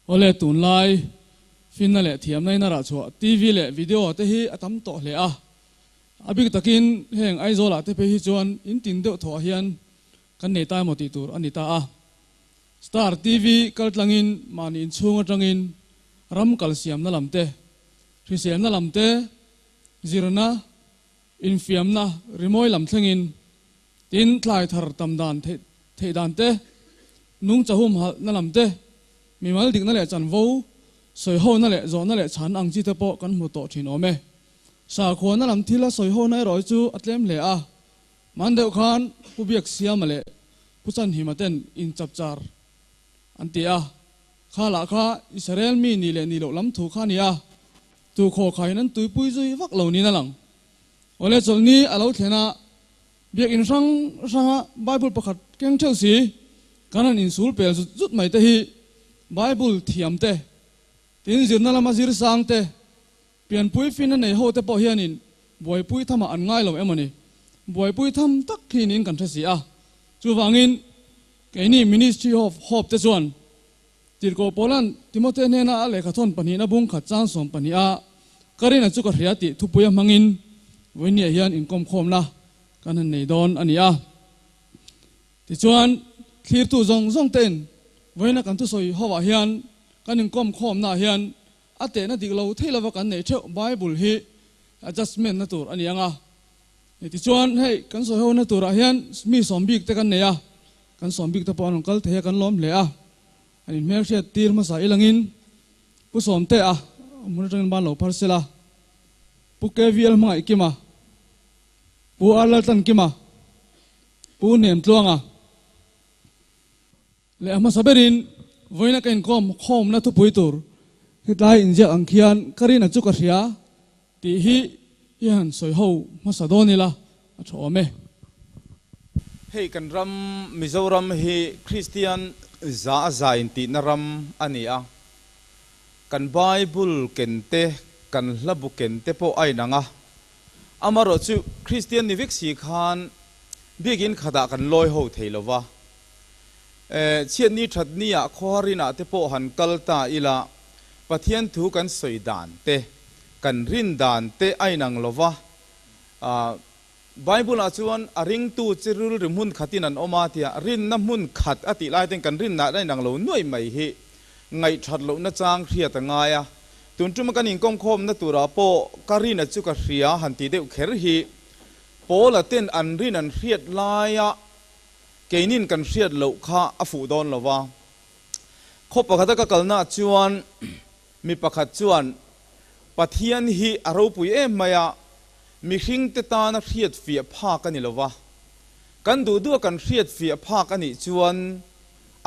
Awle tunlai finna leh thiamna in a rah chhuah TV leh video te hi a tam tawh hle a. A bik takin heng Aizawl ah te phei hi chuan in tin deuh thawh ah hian kan nei ta emaw tih tur a ni ta a. Star TV kal tlangin mahni inchhung atangin ram kal siamna lam te, hriselna lam te, zirna, infiamna rimawi lam thlengin tin thlai thar tam dan theih theih dan te, nungchahum halhna lam te, mimal dikna leh chanvo sawihona leh zawhna leh chhan ang chi te pawh kan hmu tawh thin awm e. Sakhuana lam thila sawihona erawh hi chu a tlem hle a, man deuh khan Pu Biaksiama leh Pu Chanhima ten inchapchar an ti a, kha lah kha Israel mi nih leh nih loh lam thu kha a ni a, tu khaw khaiin an tuipui zui vak lo niin a lang. Awle chawlhni a lo thlen a, biakinn hrang hranga Bible pakhat keng theuh si kan han insul pel zut zut mai te hi Bible thiam te, tin zirna lama zir sang te, Pianpui fin a nei ho te pawh hianin buaipui thamah an ngai lo emaw ni? Buaipui tham tak khi niin kan hre si a. Chuvangin, keini Ministry of Hope te chuan Tirhkoh Paula'n Timothea hnena a lehkhathawn pahnihna bung khat chang 12 a ka rin a chu ka hria tih thupuia hmangin vawinia hian inkawmkhawmna kan han nei dawn a ni a. Tichuan, thlirtu zawng zawng te'n vawiina kan thusawi hovah hian kan inkawmkhawmnaah hian A tehna dik lo thei lova kan neih theuh Bible hi adjustment na tur a ni ang a. Tichuan hei kan sawi ho na turah hian mi sawm bik te kan nei a, kan sawm bik te pawh an rawn kal thei a kan lawm hle a. An inhmelhriat tir hmasa ilangin Pu Sawmtea hmun atangin ban lo phar sela, Pu KVL Hmangaihkima, Pu R Laltlankima, Pu Hnemtluanga, Leh a hmasa berin vawiina ka inkawm khawmna thupui tur hetlai inziak ang khian ka rina chu ka hria tih hi i han sawi ho hmasa dawn ila a tha awm e. Hei kan ram Mizoram hi Kristian za a za intihna ram a ni a, kan Bible ken te, kan hla bu ken te pawh a inang a, amarawhchu Kristian ni vek si khan biakin khatah kan lawi ho thei lo va. Chhiatni thatni ah khawharin ah te pawh han kal ta ila, Pathian thu kan sawi dan te, kan rin dan te a inang lo va. Bible ah chuan a ringtu chi rilru hmun khatin an awm a tia rinna hmun khat a tih lai ten kan rinna a inang lo nuaih mai hi ngaihthat lohna chang hriat a ngai a. Tun tuma kan inkawmkhawmna turah pawh ka rina chu ka hria han tih deuh kher hi Paula ten an rin an hriat laia Keinin kan hriat loh kha a fuh dawn lo va. Khaw pakhata ka kalnaah chuan mi pakhat chuan, Pathian hi a ropui em mai a, mihringte tana hriat fiah phak a ni lo va. Kan duh duha kan hriat fiah phak a nih chuan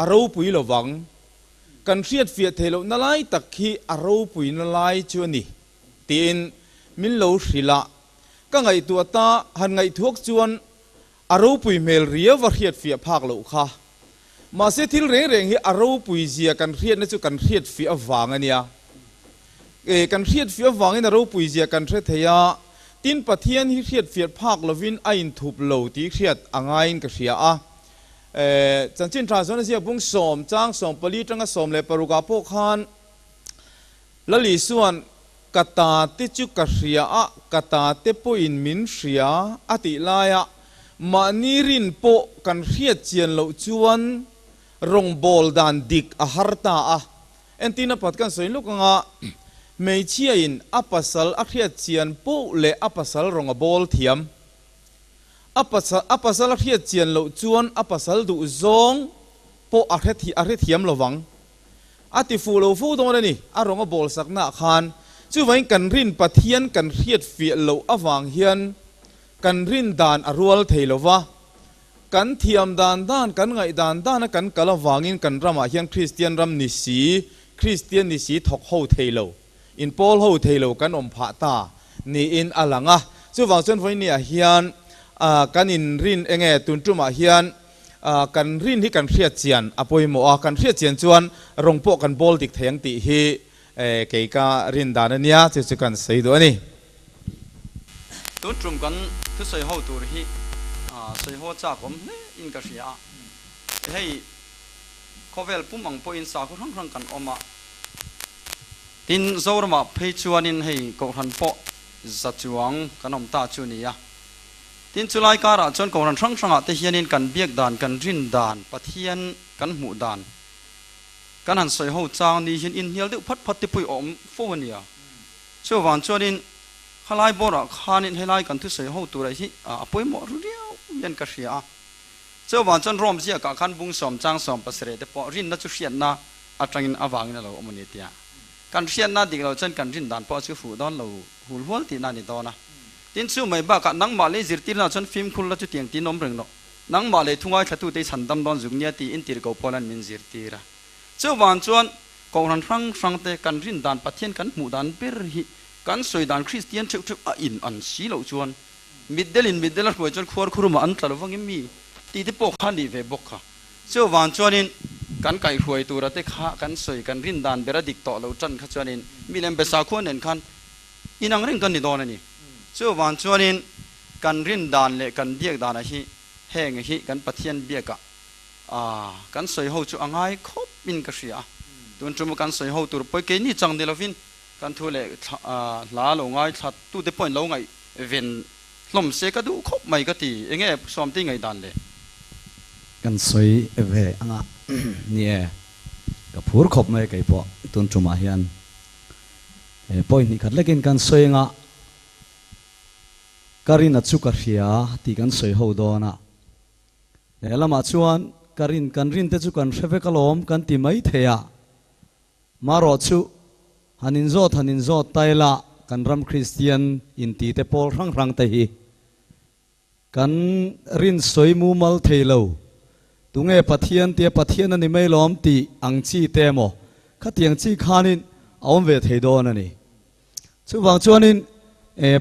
a ropui lo vang. Kan hriat fiah theih lohna lai tak hi a ropuina lai chu a ni, tiin min lo hrilh a. Ka ngaihtuah ta han ngaihthuak chuan A ropui hmel riau a hriat fiah phak loh kha. Mahse thil reng reng hi a ropui zia kan hriatna chu kan hriat fiah avang a nia. E, kan hriat fiah avangin a ropui zia kan hre thei a, tin Pathian hi hriat fiah phak lovin a inthup lo tih hriat a ngaiin ka hria a. E, chanchin tha zawn a ziak bung sawm, chang 14 tanga 16 ah pawh khan Lal Isua'n Ka ta te chu ka hria a, ka ta te pawhin min hria a tih laia mahni rin pawh kan hriat chian loh chuan rawngbâwl dan dik a har ta a. Entirna pakhat kan sawi lawk anga hmeichhiain a pasal a hriat chian poh leh a pasal rawng a bâwl thiam. A pasal a pasal a hriat chian loh chuan a pasal duh zawng pawh a hre thiam lo vang. A ti fuh lo fo dawn a ni, a rawnga bawl saknaah khan. Chuvangin kan rin Pathian kan hriat fiah loh avang hian kan rin dan a rual thei lo va. Kan thiam dan dan, kan ngaih dan dana kan kal avangin kan ramah hian Kristian ram ni si, Kristian ni si thawk ho thei lo, inpawl ho thei lo kan awm phah ta niin a lang a. Chuvang chuan vawinia hian kan inrin enge tun tumah hian Kan rin hi kan hriat chian a pawimawh a, kan hriat chian chuan rawng pawh kan bawl dik thei ang tih hi kei ka rin dan a nia, chu chu kan sawi duh a ni. Tun tum kan thusawi ho tur hi sawi haw chak awm hle in ka hria a, hei khawvel pum ang pawhin sakhaw hrang hrang kan awm a. Tin, Zoramah phei chuanin hei Kohhran pawh za chuang kan awm ta chu nia. Tin, chulai karah chuan Kohhran hrang hrangah te hianin kan biak dan, kan rin dan, Pathian kan hmuh dan kan han sawi ho chang ni hian inhnial deuh phat phat te pawh i awm fo a nia. Chuvang chuanin khalai bawrah khanin helai kan thusawi ho turah hi a pawimawh ru riau hian ka hria a. Chuvang chuan Rome ziakah khan bung sawm chang sawm pasarih te pawh rinna chu hriatna atangin avangin a lo awm a ni tia. Kan hriatna dik lo chuan kan rin dan pawh chu fuh dawn lo hul hual tihna a ni dawn a. Tin, chu mai bakah nangmah lei zirtirna chuan fimkhur la chutiang tiin awm reng lo. Nangmah lei thungai thlatute i chhan dam dawn zuk nia tiin tirhko Paula'n min zirtir a. Chuvang chuan Kohhran hrang hrangte kan rin dan Pathian kan hmuh dan ber hi kan sawi dan Kristian theuh theuh a in an si loh chuan mitdelin mitdel a hruai chuan khuar khurumah an tla lo vangin mi tih te pawh kha a nih ve bawk kha. Chuvang chuanin kan kaihhruai tura te kha kan sawi kan rin dan ber a dik tawh lo tan kha chuanin mi lem be sakhua nen khan inang reng kan ni dawn a ni. Chuvang chuanin kan rin dan leh kan biak danah hi heng hi kan Pathian biakah kan sawi ho chu a ngai khawp in ka hria a. Tun tuma kan sawi ho tur pawh keini chang ni lovin kan thu leh hla lo ngaithla tute pawhin lo ngaihven Hlawm se ka duh khawp mai ka ti, enge Sawmte ngaihdan le? Kan sawi ve anga ni e, ka phur khawp mai kei pawh tun tumah hian he point hnih khat lekin kan sawi anga ka rin a chu ka hria tih kan sawi ho dawn a, lehlamah chuan ka rin kan rin te chu kan hre vek alawm kan ti mai thei a, Marawh chu han inzawt han inzawt ta ila kan ram Kristian inti te pawl hrang hrang te hi kan rin sawi mumal thei lo. Tunge Pathian tia Pathian a ni mai lawm tih ang chi te emaw khatiang chi khanin a awm ve thei dawn a ni. Chuvang chuanin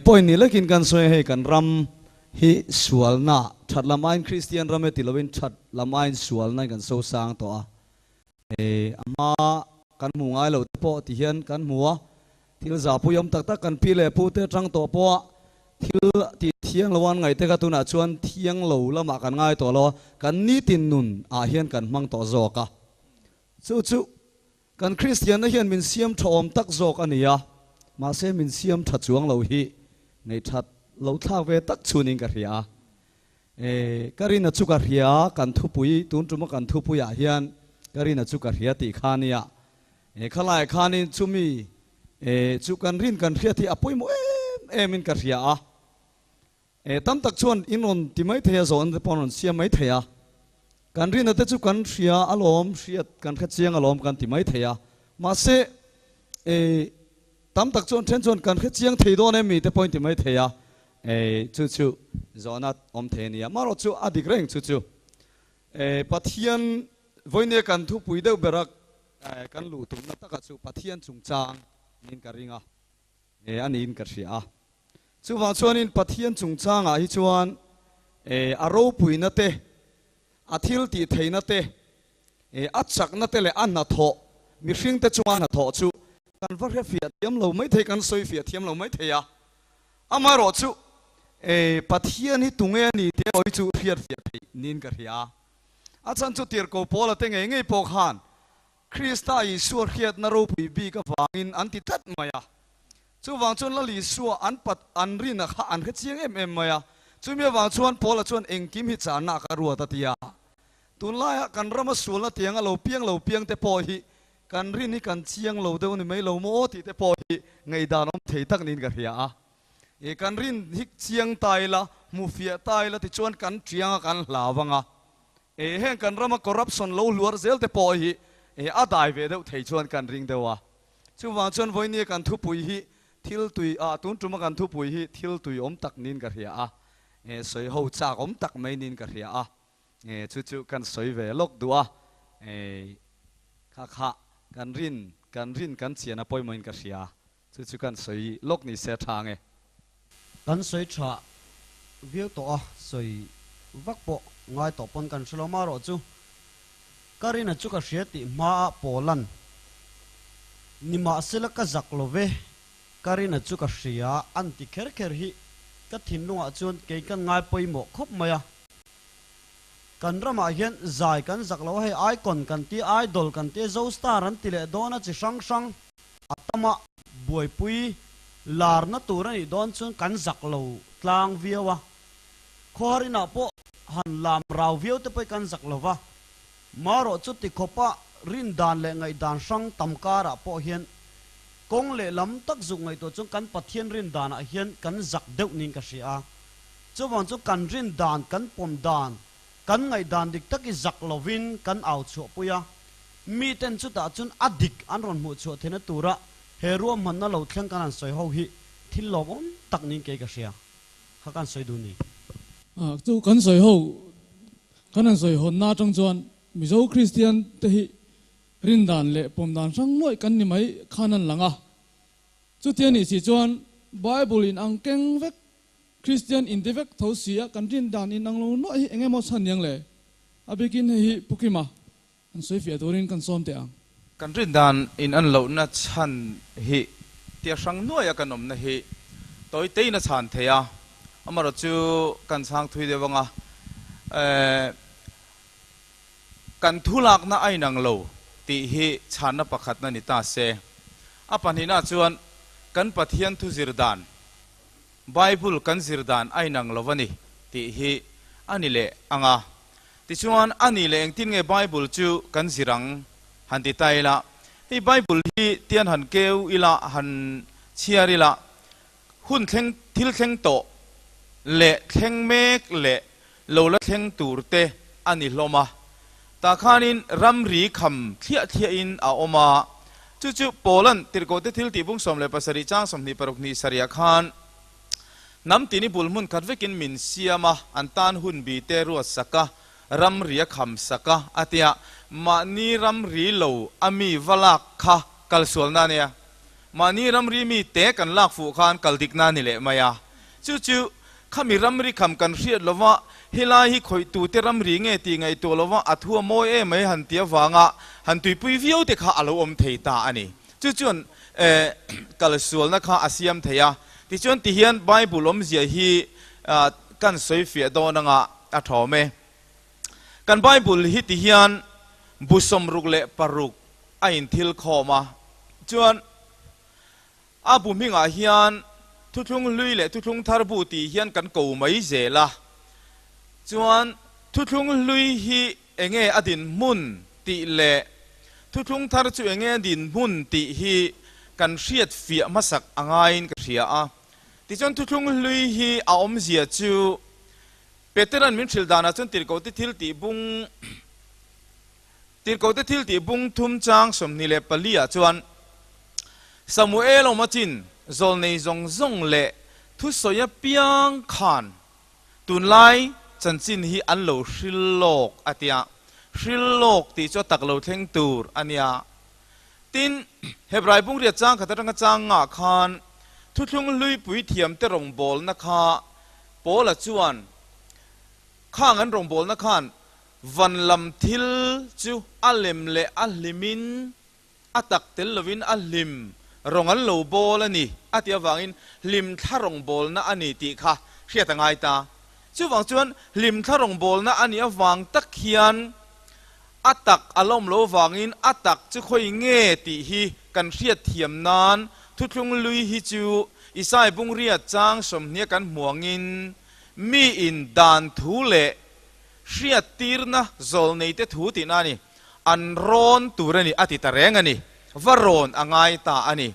point ni lekin kan sawi a hei kan ram hi sualna that lam aiin Kristian ram e ti lovin that lam aiin sualna in kan sosang tawh a. Hei a hma kan hmuh ngai lo te pawh ti hian kan hmu a, thil zahpui awm tak tak kan pi leh pu te atang tawh pawha thil tih thiang lo an ngaih te kha tunah chuan thiang lo lamah kan ngai tawh lo a, kan nitin nun ah hian kan hmang tawh zawk a. Chu chu kan Kristianna hian min siam tha awm tak zawk a ni a, mahse min siam tha chuang lo hi ngaihthat lo thlak ve tak chhunin ka hria a. E, ka rin a chu ka hria, kan thupui, tun tuma kan thupuiah hian ka rin a chu ka hria tih kha nia. E, khalaiah khanin chumi, e, chu kan rin kan hriat hi a pawimawh em em in ka hria a. E, tam tak chuan in rawn ti mai thei a, zawhna te pawh an rawn siam mai thei a. Kan rinna te chu kan hria alawm, hriat kan hre chiang alawm kan ti mai thei a. Mahse, e, tam tak chuan then chuan kan hre chiang thei dawn em mi te pawh in ti mai thei a. Ei, chu chu zawhna awm thei a nia. Marawh chu a dik reng chu chu. Ei, Pathian vawinia kan thupui deuh bera kan luh tumna takah chu Pathian chungchang niin ka ring a, ei a niin ka hria a. Chuvang chuanin Pathian chungchangah hi chuan ei a ropuina te, a thil tih theihna te, ei a chakna te leh a hnathawh, mihringte chunga hnathawh chu kan va hre fiah thiam lo mai thei, kan sawi fiah thiam lo mai thei a. Amaherawh chu, e, Pathian hi tunge a ni tih erawh hi chu hriat fiah theih niin ka hria. A chhan chu tirhko Paula te ngei ngei pawh khan Krista Isua hriatna ropui bik avangin an ti tlat mai a. Chuvang chuan Lal Isua an pat an rin a kha an hre chiang em em mai a. Chumi avang chuan Paula chuan engkim hi chahna ka ruat a ti a. Tunlaia kan rama sualna tianga lo piang lo piang te pawh hi Kan rin hi kan chiang lo deuh ni mai lo maw tih te pawh hi ngaihdan awm thei tak niin ka hria a. I kan rin hi chiang ta ila, hmu fiah ta ila tichuan kan chiang a kan hlau ang a. E heng kan rama corruption lo hluar zel te pawh hi e a dai ve deuh thei chuan kan ring deuh a. Chuvang chuan vawinia kan thupui hi thil tui ah tun tuma kan thupui hi thil tui awm tak niin ka hria a. E sawi ho chak awm tak mai niin ka hria a. Nge chu chu kan sawi ve lawk duh a, e kha kha kan rin kan rin kan chian a pawimawhin ka hria, chu chu kan sawi lawk ni se tha nge. Kan sawi tha viau tawh a, sawi vak pawh ngai tawh pawn kan hre lo marawh chu ka rin a chu ka hria tih hma ah Pawlan nimahsela ka zak lo ve, ka rin a chu ka hria an ti kher kher hi ka thinlungah chuan kei kan ngai pawimawh khawp mai a. Kan ramah hian zai kan zak lo a, hei icon kan ti, idol kan ti, zo star an ti leh dawn a chi hrang hrang. A tama buaipui larna tur a nih dawn chuan kan zak lo tlang viau a, khawhar inah pawh han lam rau viau te pawh hi kan zak lo va, marawh chu tikhawpa rin dan leh ngaihdan hrang tam karah pawh hian kawng leh lam tak zuk ngaihtuah chuan kan Pathian rin danah hian kan zak deuh niin ka hria a. Chuvang chu kan rin dan, kan pawm dan, kan ngaihdan dik tak hi zak lovin kan au chhuahpui a, Miten chutah chuan a dik an rawn hmuh chhuah theihna tura he ruahmanna lo thleng kan han sawi ho hi thil lawmawm tak niin kei ka hria. Kha kan sawi duh ni. Chu kan sawi ho, kan han sawi hawnna atang chuan Mizo Kristian te hi rindan leh pawmdan hrang nuaih kan ni mai khan an lang a. Chutia nih si chuan Bible in ang keng vek, Kristian inti vek tho si a kan rindan in ang lo nuaih hi eng emaw chhan niang le? A bikin hei hi Pu Kima An sawi fiah turin kan sawm teh ang. Kan rin dan in an lohna chhan hi tia hrang nuaia kan awmna hi tawi tein a chhan thei a, amarawh chu kan chhang thui deuh anga kan thu lakna a inang lo tih hi chhanna pakhatna ni ta se. A pahnihna chuan kan Pathian thu zir dan, Bible kan zir dan a inang lo a ni tih hi a ni leh anga. Tichuan, a nih leh engtin nge Bible chu kan zir ang? Han ti ta ila. Hei Bible hi tian han keu ila, han chhiar ila, hun thleng, thil thleng tawh leh thleng mek leh lo la thleng tur te a ni hlawm a. Tah khanin ramri kham thliah thliahin a awm a. Chu chu Paula'n Tirhkohte thiltih bung 17 chang 26 hnih sarihah khan, Hnam tini bul hmun khat vekin min siam a, an tan hun bi te ruat sak a, ramri a kham sak a, a ti a, mahni ramri lo a mi va lak kha kal sualna a nia. Mahni ramri mi te kan lak fuh khan kal dikna a ni leh mai a. Chu chu khami ramri kham kan hriat lova, helai hi khawih tute ramri nge tih ngaihtuah lova a thu a mawi em mai han ti avanga han tuipui viau te kha a lo awm thei ta a ni. Chu chuan kal sualna kha a siam thei a. Tichuan tihian Bible awmzia hi kan sawi fiah dawn anga a thawm e. Kan Bible hi tihian bu 66 a inthil khawm a. Chuan a bu hmingah hian Thuthlung Hlui leh Thuthlung Thar bu tih hian kan ko mai zel a. Chuan Thuthlung Hlui hi enge a dinhmun tih leh Thuthlung Thar chu enge a dinhmun tih hi kan hriat fiah hmasak a ngaiin ka hria a. Tichuan Thuthlung Hlui hi a awmzia chu Petera'n min hrilh danah chuan Tirhkohte thil tih bung Tirhkohte thil tih bung thum chang 24 ah chuan Samuel awm achin zawlnei zawng zawng leh thusawi apiang khan Tunlai chanchin hi an lo hril lawk a tia, hril lawk tih chu a tak lo thleng tur a nia. Tin, Hebrai bungriat chang khat atanga chang ngah khan thuthlung hluipui thiamte rawngbawlna kha Paula chuan khang an rawngbawlna khan van lam thil chu a lem leh a hlimin A tak tel lovin a hlim rawng an lo bawl a ni a tih avangin hlim thla rawng bawlna a ni tih kha hriat a ngai ta. Chuvang chuan hlim thla rawng bawlna a nih avang tak hian a tak a la awm lo avangin a tak chu khawi nge tih hi kan hriat thiam nan thuthlung lui hi chu Isai bungriat chang 20 kan hmuangin mi in dan thu leh hriattirna zawlneite thu tihna a ni. An rawn tur a ni, a ti ta reng a ni. Va rawn a ngai ta a ni.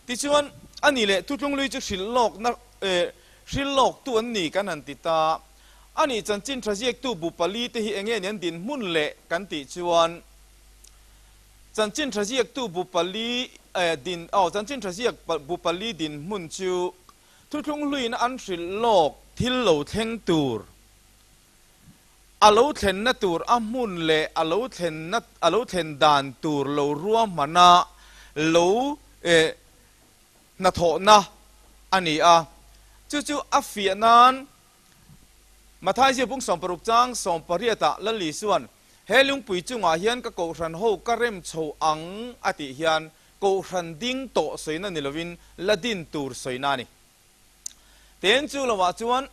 Tichuan, a ni leh Thutlunglui chu hrilh lawkna, eh, hrilh lawktu an ni kan han ti ta. A nih chanchin tha ziaktu bu pali te hi enge ni an dinhmun leh kan tih chuan, chanchin tha ziaktu bu pali, eh, din, aw, chanchin tha ziak bu pali dinhmun chu Thuthlunghluiin an hrilh lawk thil lo thleng tur, A lo thlenna tur a hmun leh a lo thlenna a lo thlen dan tur lo ruahmana lo eh hnathawhna a ni a. Chu chu a fiah nan Matthai zia bung 60 chang 18 ah Lal Isuan he lungpui chungah hian ka kohhran ho ka rem chho ang a tih hian kohhran ding tawh sawina ni lovin la din tur sawina a ni. Ten chu lovah chuan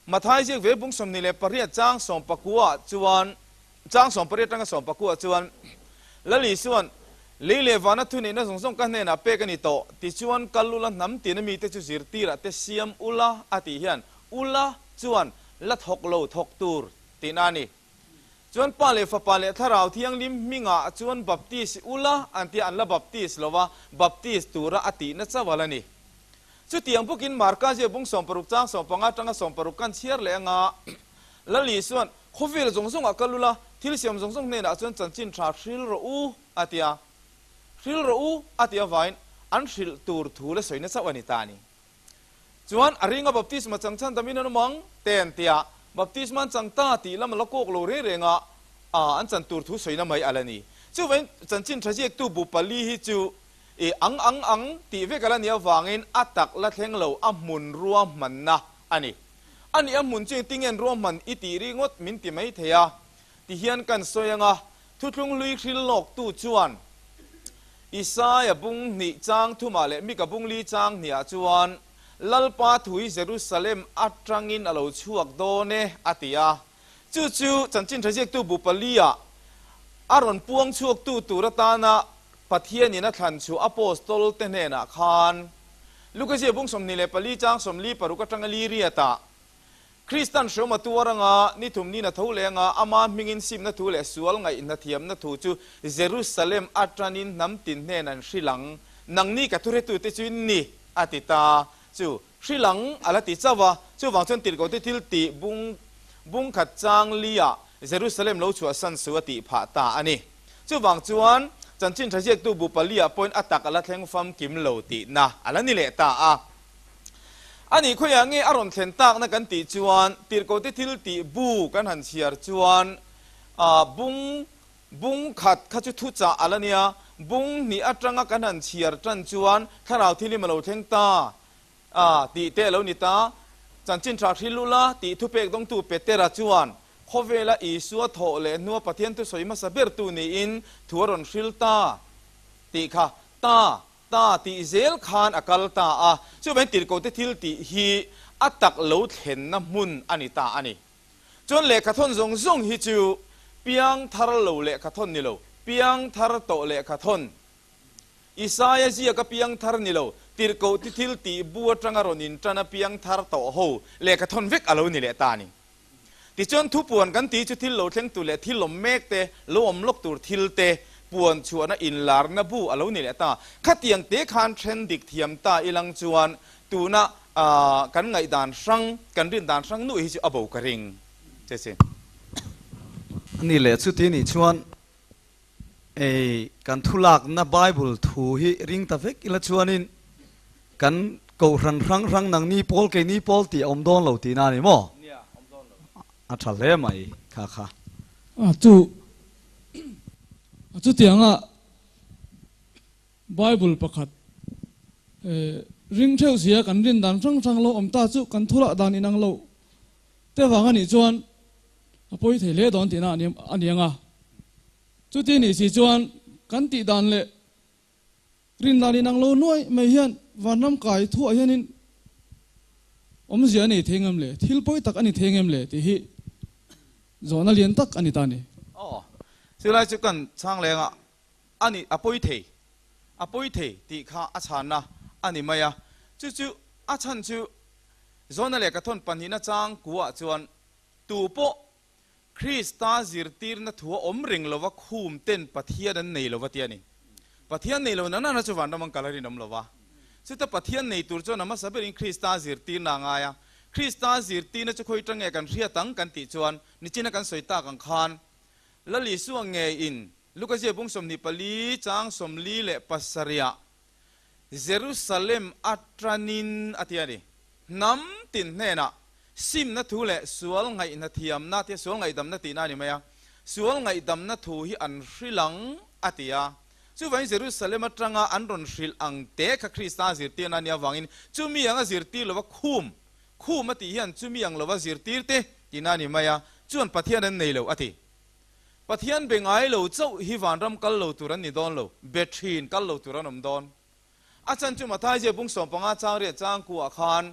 Mathai ziak ve bung 28 chang 19 chuan chang 18 atanga 19 chuan Lal Isuan Lei leh vana thuneihna zawng zawng ka hnenah pek a ni tawh, tichuan kal ula hnam tina mite chu zirtirah te siam ula a tih hian ula chuan la thawk lo thawk tur tihna a ni. Chuan Pa leh Fapa leh Thlarau Thianghlim hmingah chuan baptis ula an tia an la baptis lo va, baptis tura a tihna chauh a la ni. Chutiang bawkin Marka zia bung 60 chang 15 atanga 60 kan chhiar leh anga Lal Isua'n khawvel zawng zawngah kal ula, thil siam zawng zawng hnenah chuan chanchin tha hril rawh u a ti a. Hril rawh u a tih avangin an hrilh tur thu la sawina chauh a ni ta a ni. Chuan a ringa baptisma chang chhan damin an awm ang te an ti a, baptisma an chang ta tih lam a la kawk lo reng reng a, an chan tur thu sawina mai a la ni. Chuvangin chanchin tha ziaktu bu pali hi chu i ang ang ang tih vek a la nih avangin a tak la thleng lo a hmun ruahmanna a ni. A nih a hmun chu engtin nge an ruahman i tih ringawt min ti mai thei a, tihian kan sawi ang a, Thuthlung hlui hril lawktu chuan Isaia bung hnih chang thumah leh Mika bung li chang hniah chuan, Lalpa thui Jerusalem atangin a lo chhuak dawn e, a ti a. Chu chu chanchin tha ziaktu bu pali-ah a rawn puang chhuaktu tur atana Pathianin a thlan chhuah Apostol te hnenah khan Luka zia bung 24 chang 46 atanga li riatah Kristan hreawm a tuar anga, ni thum nin a tho leh anga, ama hmingin simna thu leh sual ngaihna thiamna thu chu Jerusalem atanin hnam tin hnen an hrilh ang. Nangni ka thuhretute chu in ni, a ti ta. Chu hrilh ang a la ti chauh a, chuvang chuan tirhkohte thil tih bung bung khat chang liah Jerusalem lo chhuahsan su a tih phah ta a ni. Chuvang chuan chanchin tha ziaktu bu paliah pawhin a tak a la thleng famkim lo tihna a la ni leh ta a. A nih khawiah nge a rawn thlen takna kan tih chuan tirhkohte thil tih bu kan han chhiar chuan bung bung khat kha chu thuchah a la nia, bung hnih atanga kan han chhiar tan chuan thlarau thilim a lo thleng ta tih te a lo ni ta. Chanchin tha hrilh ula tih thupek dawngtu Petera chuan khawvela Isua thawh leh hnua Pathian thusawi hmasa bertu niin thu a rawn hrilh ta tih kha ta Ta tih zel khan a kal ta a, chuvangin tirhkohte thil tih hi a tak lo thlenna hmun a ni ta a ni. Chuan lehkhathawn zawng zawng hi chu piangthar lo lehkhathawn ni lo, piangthar tawh lehkhathawn, Isaia ziaka piangthar ni lo, tirhkohte thil tih bu atanga rawn inṭana piangthar tawh ho lehkhathawn vek a lo ni leh ta a ni. Tichuan thupuan kan tih chu thil lo thleng tur leh thil awm mek te, lo awm lawk tur thil te, puan chhuahna inlarna bu a lo ni leh ta. Khatiang te khan then dik thiam ta ilang chuan tuna kan ngaihdan hrang, kan rindan hrang nuih hi chu a bo ka ring che si. A ni leh chuti nih chuan ei kan thulakna Bible thu hi ring ta vek ila chuanin Kan kohhran hrang hrang nangni pawl keini pawl tih a awm dawn lo tihna a ni maw? A tha hle mai kha kha. A chu a chutianga Bible pakhat ring theuh sia kan rin dan hrang hrang lo awm ta chu kan thurah dan inang lo te vang a nih chuan a pawi thei hle dawn tihna a ni ang a. Chuti nih si chuan kan tih dan leh Rindan inang lo nuai mai hian vanram kai thuah hianin awmzia a nei thei ngem le, thil pawi tak a ni thei ngem le tih hi zawhna lian tak a ni ta a ni. Aw, chulai chu kan chhang leng a, a ni, a pawi thei, a pawi thei tih kha a chhanna a ni mai a, chu chu a chhan chu zawhna leh ka thawn pahnihna chang kuah chuan tu pawh Krista zirtirna thu a awm reng lova khum ten Pathian an nei lova tih a ni. Pathian nei lo na nana chu vanram an kal a rinawm lova. Chuta Pathian nei tur chuan a hmasa berin Krista zirtirna a ngai a. Krista zirtirna chu khawi tange kan hriat ang kan tih chuan nichina kan sawi tak ang khan Lal Isua ngeiin Luka zia bung 24 chang 47 ah Jerusalem atanin a ti a ni. Hnam tin hnenah simna thu leh sual ngaihna thiamna tia sual ngaihdamna tihna a ni mai a, sual ngaihdamna thu hi an hrilh ang a ti a. Chuvangin Jerusalem atanga an rawn hrilh ang te kha Krista zirtirna a nih avangin chumi anga zirtir lova khum, khum a tih hian chumi ang lova zirtir te tihna a ni mai a, chuan Pathian an nei lo a ti. Pathian be ngai lo chauh hi vanram kal lo tur an ni dawn lo, be thin kal lo tur an awm dawn. A chan chu Mathai zia bung 15 chang riat chang kuah khan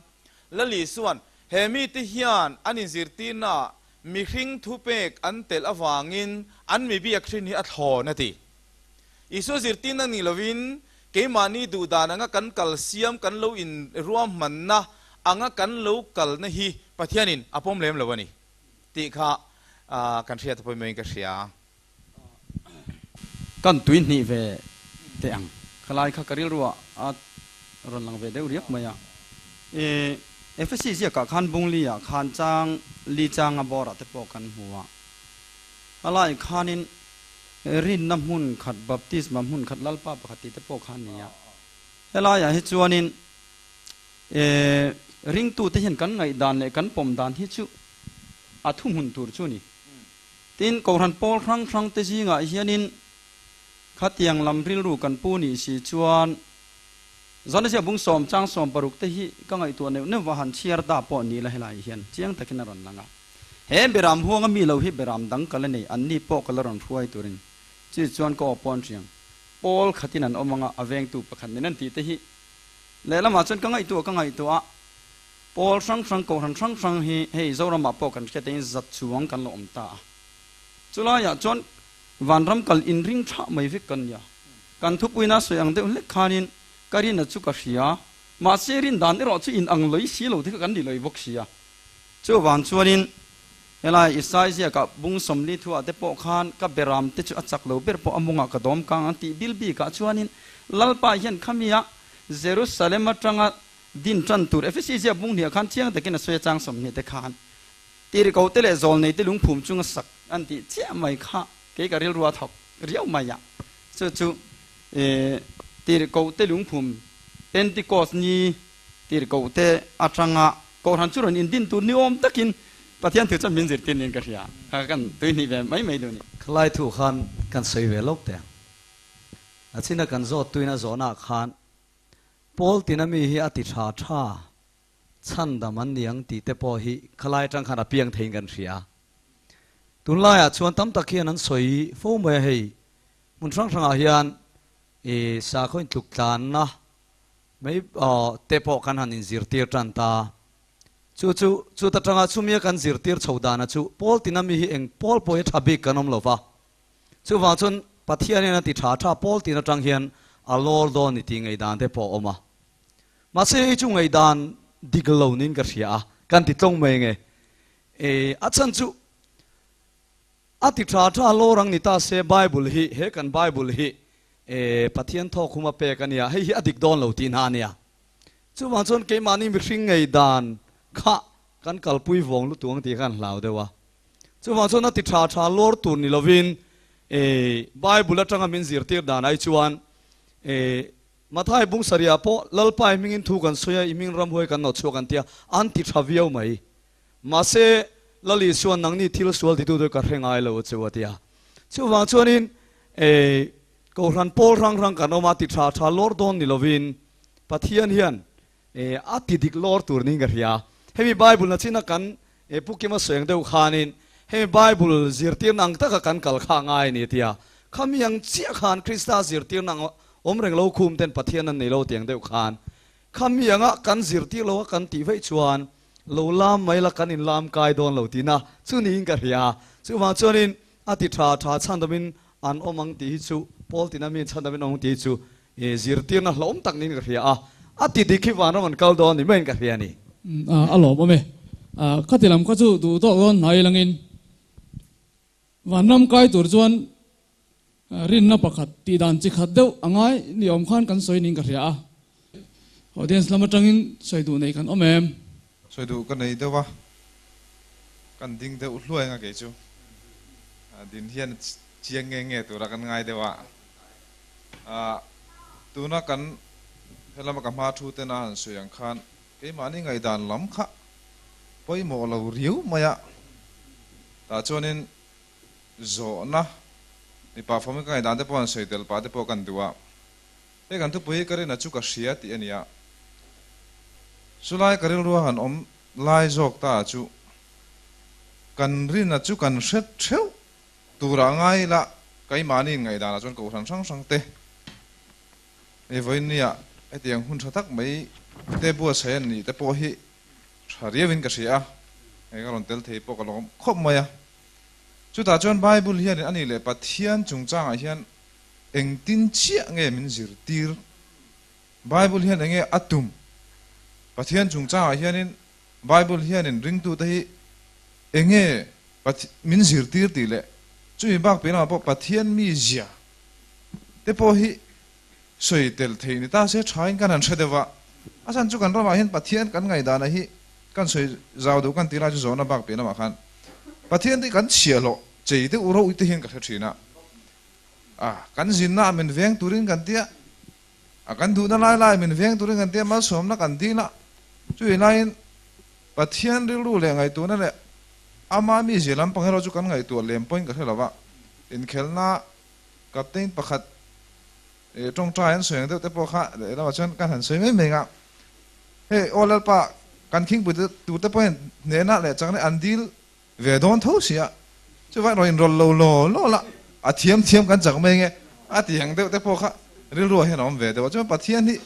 Lal Isua'n he mite hian an inzirtirnaah mihring thupek an telh avangin an mi biak hrin hi a thlawn a ti. Isua zirtirna ni lovin keimahni duhdan anga kan kal siam kan lo in ruahmanna anga kan lo kalna hi Pathianin a pawm lem lo a ni tih kha kan hriat a pawimawhin ka hria. Kan tui hnih ve teh ang. Khalai kha ka rilruah a rawn lang ve deuh riak mai a. Efesi ziakah khan Bungli ah khan chang li changa bawrah te pawh kan hmu a. Halai khanin rinna hmun khat, baptisma hmun khat, Lalpa pakhat tih te pawh kha a ni a. Helaiah hi chuanin ringtute hian kan ngaihdan leh kan pawm dan hi chu a thuhmun tur chu a ni. Tin, Kohhran pawl hrang hrangte zingah hianin khatiang lam rilru kan pu nih si chuan Zanazia bung sawm chang 16 te hi ka ngaihtuah neuh neuh va han chhiar ta pawh ni la helaiah hian chiang takin a rawn lang a. He beram huanga mi lo hi beram dang ka la nei, anni pawh ka la rawn hruai turin chi chuan ka aw pawn hriang. Pawl khatin an awm anga a vengtu pakhat nen an tih te hi lehlamah chuan ka ngaihtuah ka ngaihtuah a, pawl hrang hrang kohhran hrang hrang hi hei Zoramah pawh kan hriat eng zat chuang kan la awm ta a. Chulaiah chuan vanram kal inring thah mai vek kan nia. Kan thupuina sawi ang deuh hlek khanin ka rin a chu ka hria, mahse rin dan erawh chu inang lawih si lo te kha kan ni lawih bawk sia. Chuvang chuanin, helai Isai ziakah bung 40 thuah te pawh khan ka beram te chu a chak lo ber pawh a mungah ka dawm kang ang tih bil bikah chuanin Lalpa hian khamia Jerusalem atanga din tan tur Efesi ziak bung hniah khan chiang takin a sawi a chang 20 te khan tirhkoh te leh zawlnei te lungphum chunga sak an tih chiah mai kha kei ka rilru a thawk riau mai a. Chu chu tirhkoh te lungphum Pentecost ni tirhkoh te atanga Kohhran chu rawn indin tur ni awm takin Pathian thu chuan min zirtir niin ka hria. Kha kan tui hnih ve mai mai duh a ni. Khalai thu khan kan sawi ve lawk teh ang. A china kan zawt tuina zawhnaah khan Paul tina mi hi a ti tha tha chhandam an ni ang tih te pawh hi khalai atang khan a piang theiin kan hria. Tunlaiah chuan tam tak hian an sawi fo mai a hei hmun hrang hrangah hian i sakhaw intluk tlanna Mai te pawh kan han inzirtir tan ta. Chu chu, chuta tanga chumia kan zirtir chho dana chu Paul tina mi hi eng Paul pawh hi tha bik kan awm lo va. Chuvang chuan Pathian hian a ti tha tha Paul tin atang hian a lawr dawn ni tih ngaihdan te pawh a awm a. Mahse hei chu ngaihdan dik lo niin ka hria a, kan ti tlawng mai nge. E, a chhan chu a ti tha tha lawr ang ni ta se Bible hi, he kan Bible hi E, Pathian thawk hum a pek a nia, hei hi a dik dawn lo tih hna a nia. Chuvang chuan keimahni mihring ngei dan kha kan kalpui vawng lutuk ang tih kha an hlau deuh a. Chuvang chuan a ti tha tha lawr tur ni lovin, e, Bible atanga min zirtir dan ai chuan, e, Mathai bung sarihah pawh Lalpa i hmingin thu kan sawi a, i hming ramhuai kan nawh chhuak an tia, an ti tha viau mai. Mahse, Lal Isuan nangni thil sual titu chu ka hre ngai lo chu a ti a. Chuvang chuanin e Kohhran pawl hrang hrang kan awm a, ti tha tha lawr dawn ni lovin Pathian hian e a ti dik lawr tur niin ka hria. Hemi Bible na china kan e Pu Kima sawi ang deuh khanin hemi Bible zirtirna ang taka kan kal kha ngai a ni a ti a. Khami ang chiah khan Krista zirtirna ang awm reng lo khum ten Pathian an nei lo ti ang deuh khan khami anga kan zirtir lo a kan tih vaih chuan Lo lam mai la kan in lam kai dawn lo tihna chu niin ka hria. Chuvang chuanin a ti tha tha chhandamin an awm ang tih hi chu Paul tina mi chhandamin awm ang tih hi chu zirtirna hlauhawm tak niin ka hria a. A ti dik hi vanram an kal dawn ni maiin ka hria a ni. A lawmawm e. Khati lam kha chu duh tawk dawn hnai langin vanram kai tur chuan rinna pakhat tih dan chi khat deuh a ngai ni awm khan kan sawi niin ka hria a. Audience lam atangin sawi duh nei kan awm em? Sawi duh ka nei deuh a, kan ding deuh hluai anga kei chu din hian chiang nge nge tura kan ngai deuh a. Tuna kan helama ka hma thu tena han sawi ang khan keimahni ngaihdan lam kha pawimawh lo riau mai a, tah chuanin Zawhna, Mipa fawmin ka ngaihdan te pawh an sawi tel pah te pawh kan duh a. Hei kan thupui hi ka rin a chu ka hria tih a ni a. Chulai ka rilrua han awm lai zawk ta chu kan rin a chu kan hre theuh turah ngai ila keimahni in ngaihdan ah chuan kohhran hrang hrang te hei vawiin nia hetiang hun tha tak mai te buatsaih an nih te pawh hi tha riau in ka hria a, hei ka rawn tel thei pawh ka lawm khawp mai a. Chutah chuan Bible hianin a nih leh Pathian chungchangah hian Engtin chiah nge min zirtir? Bible hian enge a tum? Pathian chungchangah hianin Bible hianin ringtute hi enge min zirtir tih leh chumi bak piah lamah pawh Pathian mizia te pawh hi sawi tel theih ni ta se thain kan han hre deuh a. A chhan chu kan ramah hian Pathian kan ngaihdanah hi kan sawi zau deuh kan tih lai chu zawhna bak piah lamah khan Pathian te hi kan chhiahhlawh chei deuh reuh te hian ka hre thin a. A, kan zinna ah min veng turin kan tia, a kan duhna lai lai min veng turin kan tia, malsawmna kan dil a, chumi laiin Pathian rilru leh ngaihtuahna leh ama mizia lampang erawh chu kan ngaihtuah lem pawhin ka hre lo va, inkhelna captain pakhat tawngtai an sawi ang deuh te pawh kha lehlamah chuan kan han sawi mai mai ang a, hei aw Lalpa kan khingpui turte pawhin hnehna leh chakna an dil Ve dawn tho si a, chuvang erawh inrawlh lo law law la, a thiam thiam kan chak mai nge a ti ang deuh te pawh kha rilruah hian a awm ve deuh a. Chuan Pathian hi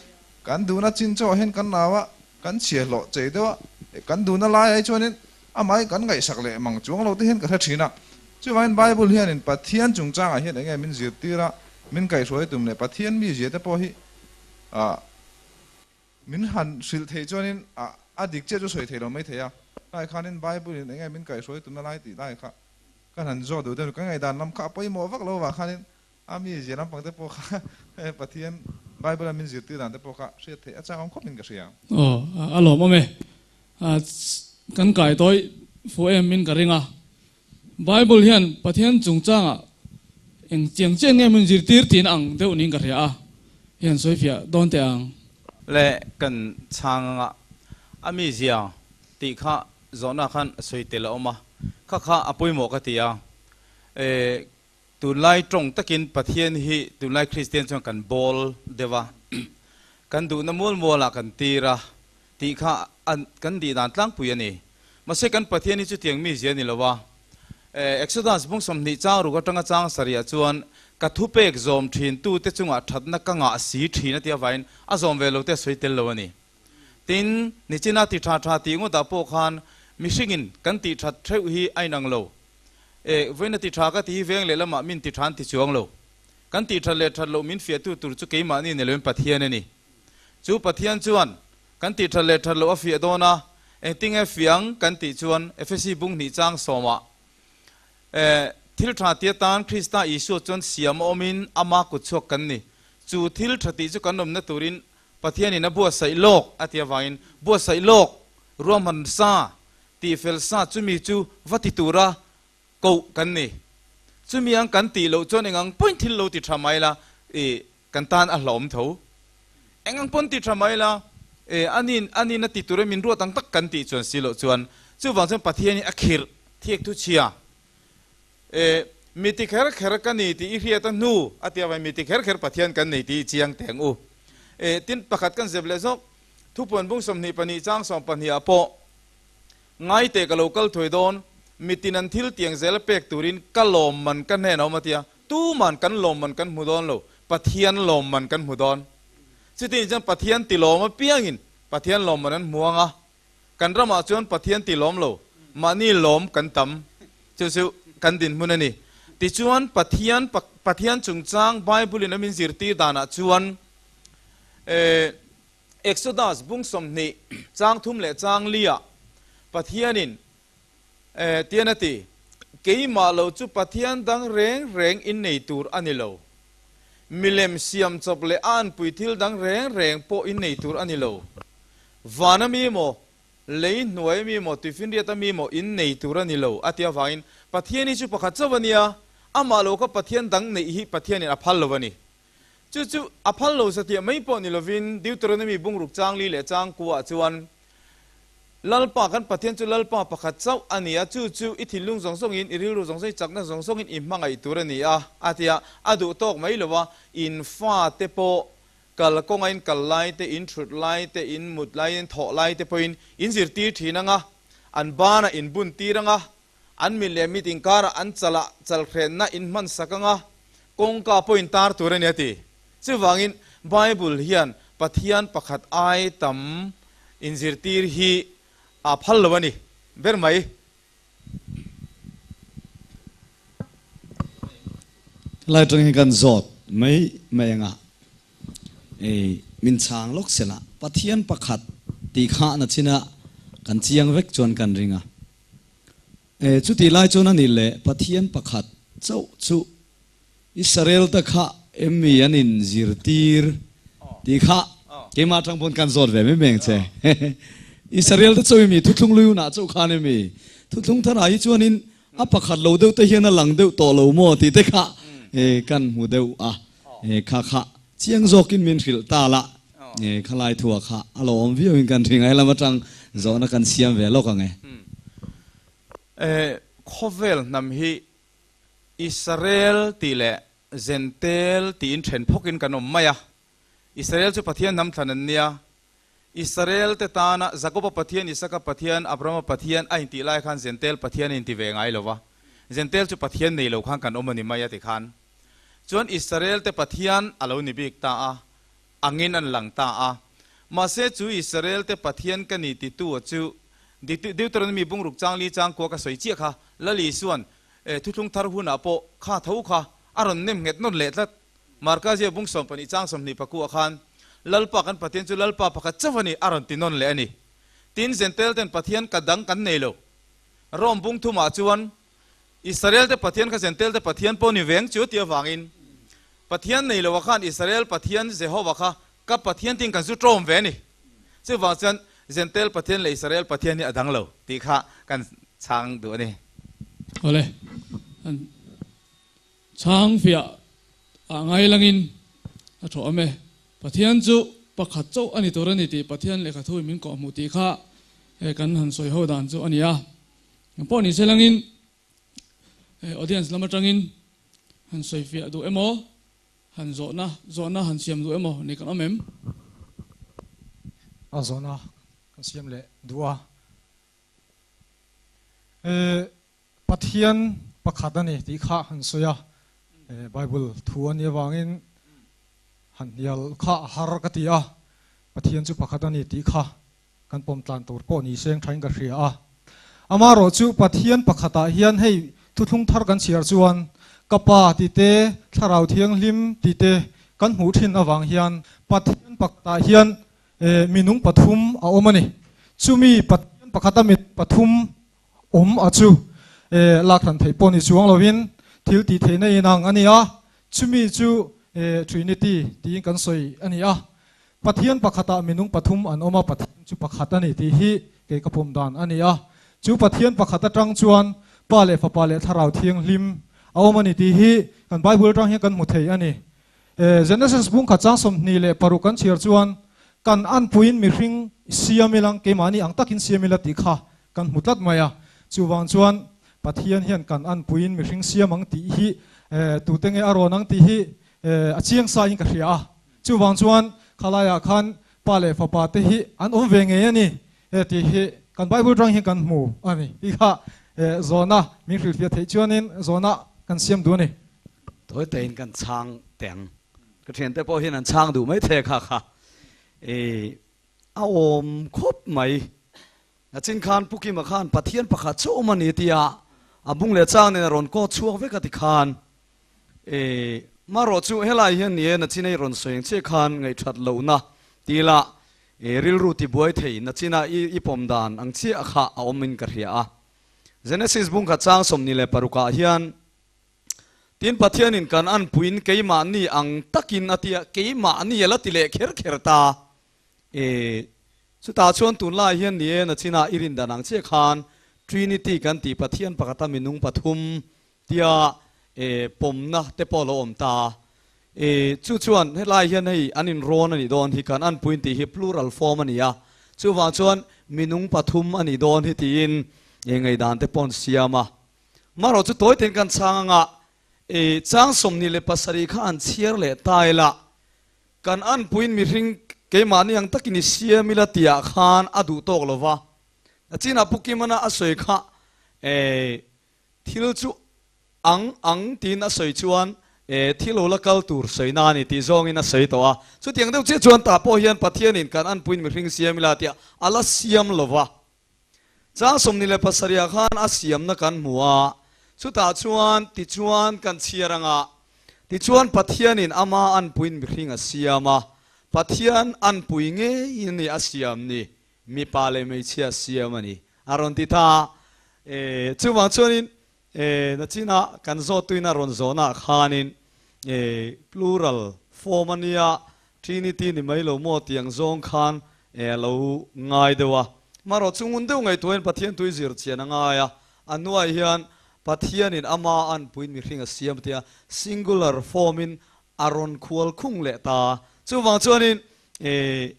kan duhna chin chauhah hian kan nau a, kan chhiahhlawh chei deuh a, kan duhna lai ai chuanin amah hi kan ngaihsak leh mang chuang lo te hian ka hre thin a. Chuvangin Bible hianin Pathian chungchangah hian eng nge min zirtir a, min kaihhruai tum leh Pathian mizia te pawh hi ah Min han hrilh theih chuanin a a dik chiah chu sawi thei lo mai thei a, tlai khanin Bible in enge min kaihhruai tumna lai tih lai kha ka han zawt duh deuh a ni. Ka ngaihdan lam kha a pawimawh vak lo avang khanin a mi zia lampang te pawh kha Pathian Bible a min zirtir dan te pawh kha hriat theih a chak awm khawp in ka hria. Aw, a lawmawm e. Kan kai tawi fuh em in ka ring a. Bible hian Pathian chungchangah eng chiang chiang nge min zirtir tih ang deuh niin ka hria a, hei han sawi fiah dawn teh ang. Le kan chhang anga a mizia tih kha zawhna khan sawi tel a awm a, kha kha a pawimawh ka ti a, e tunlai tawng takin Pathian hi tunlai Kristian chuan kan bawl deuh a, kan duhna mual mualah kan tir a tih kha kan tih dan tlangpui a ni. Mahse kan Pathian hi chutiang mi zia a ni lo a. Exodus bung 20 chang ruk atanga chang sarih chuan ka thupek zawm thin tute chungah thatna ka ngah si thin a tih avangin a zawm ve lo te a sawi tel lo a ni. Tin, nichina ti tha tha tih ngawtah pawh khan mihringin kan tih that theuh hi a inang lo. Vawiina ti tha ka ti hi veng lehlamah min ti tha an ti chuang lo. Kan tih that leh that loh min fiahtu tur chu keimahni ni loin Pathian a ni. Chu Pathian chuan kan tih that leh that loh a fiah dawn a, engtinge fiang kan tih chuan Efesi bung hnih chang sawmah thil tha ti atan Krista Isua chuan siam a awmin ama kut chhuak kan ni. Chu thil tha tih chu kan awmna turin Pathianin a buatsaih lawk a ti avangin buatsaih lawk ruahman sa tih fel sa chumi chu va ti tura koh kan ni. Chumi ang kan tih loh chuan engang pawhin thil lo ti tha mai la i Kan tan a hlauhawm tho. Eng ang pawn ti tha mai la, e, anin, anin a ti tur e min ruat ang tak kan tih chuan si loh chuan, chuvang chuan Pathian hi a khirh thiak thu chhia. E, mi ti kher kher ka ni tih i hriat a hnu a ti avangin mi ti kher kher Pathian kan nei tih i chiang teh ang u. E, tin, pakhat kan zep leh zawk, thupuan bung 22 chang 12 ah pawh, Ngai teh ka lo kal thuai dawn, mitin an thil tiang zel a pek turin ka lawmman ka hnen a awm a tia, tuman kan lawmman kan hmu dawn lo, Pathian lawmman kan hmu dawn. Chutiang chuan Pathian ti lawm apiangin Pathian lawmman an hmu ang a, kan ramah chuan Pathian ti lawm lo, mahni lawm kan tam, chu chu kan dinhmun a ni. Tichuan Pathian Pathian chungchang Bible-in a min zirtir danah chuan, eh, Exodus bung 20 chang 3 leh chang 4 ah Pathianin tian a ti, Keimah lo chu Pathian dang reng reng in nei tur a ni lo. Milem siam chawp leh a anpui thil dang reng reng pawh in nei tur a ni lo. Vana mi maw, lei hnuai mi maw, tuifinriata mi maw in nei tur a ni lo, a ti avangin Pathian hi chu pakhat chauh a nia, amah lo kha Pathian dang neih hi Pathianin a phal lo a ni. Chu chu a phal lo sathiah mai pawh ni lovin Deuteronomy bungruk chang 4 leh chang 9 ah chuan Lalpa kan Pathian chu Lalpa pakhat chauh a ni a, chu chu i thinlung zawng zawngin, i rilru zawng zawng, i chakna zawng zawngin i hmangaih tur a ni a, a ti a. A duh tawk mai lo a, in fate pawh kal kawnga in kal lai te, in thut lai te, in mut lai, in thawh lai te pawhin in zirtir thin ang a, an banah in bun tir ang a, An mit leh mit inkarah an chalah chalhrenna in hman sak ang a, kawngka pawh in tar tur a ni a ti. Chuvangin Bible hian Pathian pakhat ai tam inzirtir hi a phal lo a ni ber mai. Helai atang hian kan zawt. mai mai anga e min chhang lawk sela Pathian pakhat tih kha na china kan chiang vek chuan kan ring a. E chutih lai chuan a nih leh Pathian pakhat chauh chu Israel te kha em mi an in zirtir tih kha keimah atang pawn kan zawt ve mai mai ang che. Israel te chauh i mi thuthlung lui hunah chauh khan em mi thuthlung tharah hi chuanin a pakhat lo deuh te hian a lang deuh tawh lo maw tih te kha kan hmu deuh a, kha kha chiang zawkin min hrilh ta la khalai thuah kha a lo awm viau in kan hri ngai lam atang zawhna kan siam ve lawk ang e. Khawvel hnam hi Israel tih leh Zentel tiin then phawkin kan awm mai a. Israel chu Pathian hnam thlan an nia. Israel te tana Jakoba Pathian, Isaka Pathian, Abrahama Pathian a intih lai khan Zentel Pathian a inti ve ngai lo va. Zentel chu Pathian nei lo khan kan awm a ni mai a ti khan. Chuan Israel te Pathian a lo ni bik ta a, angin an lang ta a. Mahse chu Israel te Pathian ka ni titu a chu Deuteronomy bungruk changli changkua ka sawi chiah kha Lal Isuan E, thuthlung thar hunah pawh kha tho kha a rawn nem nghet nawn leh tlat. Marka zia bung 12 chang 20 pakuah khan, Lalpa kan Pathian chu Lalpa pakhat chauh a ni, a rawn ti nawn leh a ni. Tin, Zentel ten Pathian ka dang kan nei lo. Rome bung thumah chuan, Israel te Pathian kha Zentel te Pathian pawh ni veng chu ti avangin, Pathian nei loah khan Israel Pathian Jehova kha ka Pathian tiin kan zu tlawm ve a ni. Chuvang chuan Zentel Pathian leh Israel Pathian hi a dang lo tih kha kan chhang duh a ni. Awle, an chhang fiah ah ngai langin a thawh awm e. Pathian chu pakhat chauh a ni tur a ni tih Pathian lehkha thu in min kawh hmuh tih kha kan han sawi ho dan chu a ni a. Engpawh ni se langin audience lam atangin han sawi fiah duh emaw Han zawhna, zawhna han siam duh emaw ni kan awm em? A zawhna kan siam leh duh a. E, Pathian pakhat a ni tih kha han sawi a. E, Bible thu a nih avangin han hnial kha a har ka ti a. Pathian chu pakhat a ni tih kha kan pawm tlan tur pawh ni seng thain ka hria a. Amaherawh chu Pathian pakhatah hian hei thuthlung thar kan chhiar chuan ka Pa tih te, Thlarau Thianghlim tih te kan hmuh thin avang hian Pathian pakhatah hian minung pathum a awm a ni. Chumi Pathian pakhata mi pathum awm a chu lak hran theih pawh ni chuang lovin thil tih theihna inang a ni a, chumi chu Trinity tiin kan sawi a ni a. Pathian pakhatah minung pathum an awm a, Pathian chu pakhat a ni tih hi kei ka pawm dan a ni a. Chu Pathian pakhat atang chuan Pa leh Fapa leh Thlarau Thianghlim a awm a ni tih hi kan Bible atang hian kan hmu thei a ni. Genesis bung khat chang 26 kan chhiar chuan kan anpuiin mihring siam ilang keimahni ang takin siam ila tih kha kan hmu tlat mai a. Chuvang chuan Pathian hian kan anpuiin mihring siam ang tih hi tute nge a rawn ang tih hi a chiang sa in ka hria a. Chuvang chuan khalaiah khan Pa leh Fapa te hi an awm ve ngei a ni tih hi kan Bible tang hian kan hmu a ni tih kha zawhna min hrilhfiah theih chuanin zawhna kan siam duh a ni. Tawi tawiin kan chhang teh ang. Ka thiante pawh hian an chhang duh mai thei a kha kha a awm khawp mai. Nachin khan Pu Kima khan Pathian pakhat chu awm a ni tia a bung leh chang nen a rawn kawt chhuak vek a ti khan e marawh chu helai hian ni e nachin ei rawn sawi ang chiah khan ngaihthat lohna ti ila e rilru ti buai thei nachina i i pawm dan ang chiah kha a awm in ka hria a. Genesis bung khat chang 26 ah hian Tin Pathianin kan anpuiin keimahni ang takin a tia keimahni a la ti leh kher kher ta. E, chutah chuan tunlai hian ni e, nachinah i rin dan ang chiah khan Trinity kan tih Pathian pakhata minung pathum tia e, pawmna te pawh a lo awm ta. E, chu chuan helai hian hei an inrawn a nih dawn hi kan anpuiin tih hi plural form a ni a, chuvang chuan minung pathum a nih dawn hi tiin e ngaihdan te pawh an siam a. Marawh chu tawi ten kan chhang anga e, chang 27 kha an chhiar leh ta ila. Kan anpuiin mihring keimahni ang takin i siam ila tihah khan a duh tawk lo va. Nachinah Pu Kimana a sawi kha eh thil chu ang ang tiin a sawi chuan eh thil lo la kal tur sawi na a ni tih zawngin a sawi tawh a. Chutiang deuh chiah chuan tah pawh hian Pathianin kan anpuiin mihring siam ila tihah a la siam lo va. Chang 27 ah khan a siamna kan hmu a, chutah chuan tichuan kan chhiar anga. Tichuan Pathianin ama anpuiin mihring a siam a, Pathian anpui ngeiin ni a siam ni, mipa leh hmeichhia siam a ni, a rawn ti ta a. E, chuvang chuanin e, nachina kan zawhtuin a rawn zawhnaah khanin e, plural form a nia, Trinity ni mai lo maw tih ang zawng khan e, a lo ngai deuh a. Marawh chu ngun deuh ngaihtuahin Pathian tui zir chian a ngai a, a hnuaiah hian Pathianin ama anpuiin mihring a siam tia singular form-in a rawn khual khung leh ta. Chuvang chuanin e,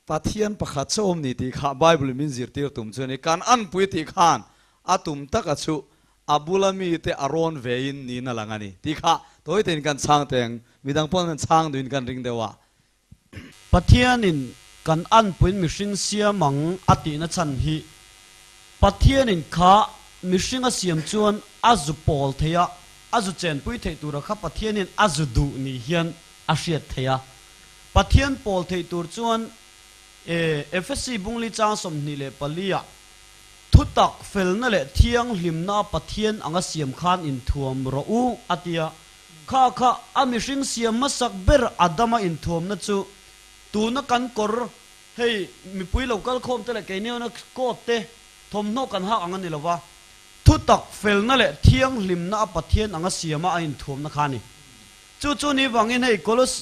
Pathian pakhat chauh awm ni tih kha Bible-in min zirtir tum chu a ni. Kan anpui tih khan a tum taka chu a bula mite a rawn vein niin a lang a ni tih kha tawi tein kan chhang teh ang. Midang pawh an chhang duhin kan ring deuh a. Pathianin kan anpuiin mihring siam ang a tihna chhan hi Pathianin kha mihring a siam chuan a zu pawl thei a, a zu chenpui theih tura kha Pathianin a zu duh ni hian a hriat theih a. Pathian pawl theih tur chuan e Efesi bungli chang 24 ah thutak felna leh thianghlimna a Pathian anga siam khan inthuam rawh u a ti a. Kha kha a mihring siam hmasak ber Adama inthuamna chu tuna kan kawr hei mipui lo kal khawm te leh keiniawna coat te thawmhnaw kan hak ang a ni lo va, thutak felna leh thianghlimna a Pathian anga siama a inthuamna kha a ni. Chu chu ni vangin hei Kolos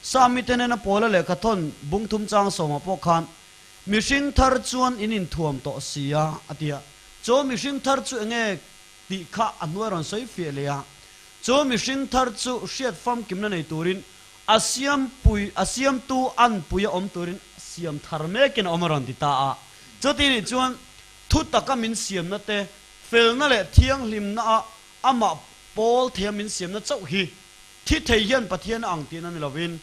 Sami te nena Paula lehkha thawn bung thum chang sawmah pawh khan mihring thar chuan in inthuam tawh si a a ti a. Chaw mihring thar chu enge tih kha a hnuai rawn sawi fiah leh a. Chu mihring thar chu hriat famkimna nei turin a siampui a siamtu anpui a awm turin siam thar mekin a awm a rawn ti ta a. Chuti nih chuan thu taka min siamna te, felna leh thianghlimna a amah pawl theia min siamna chauh hi thi thei hian Pathian a ang tihna ni lovin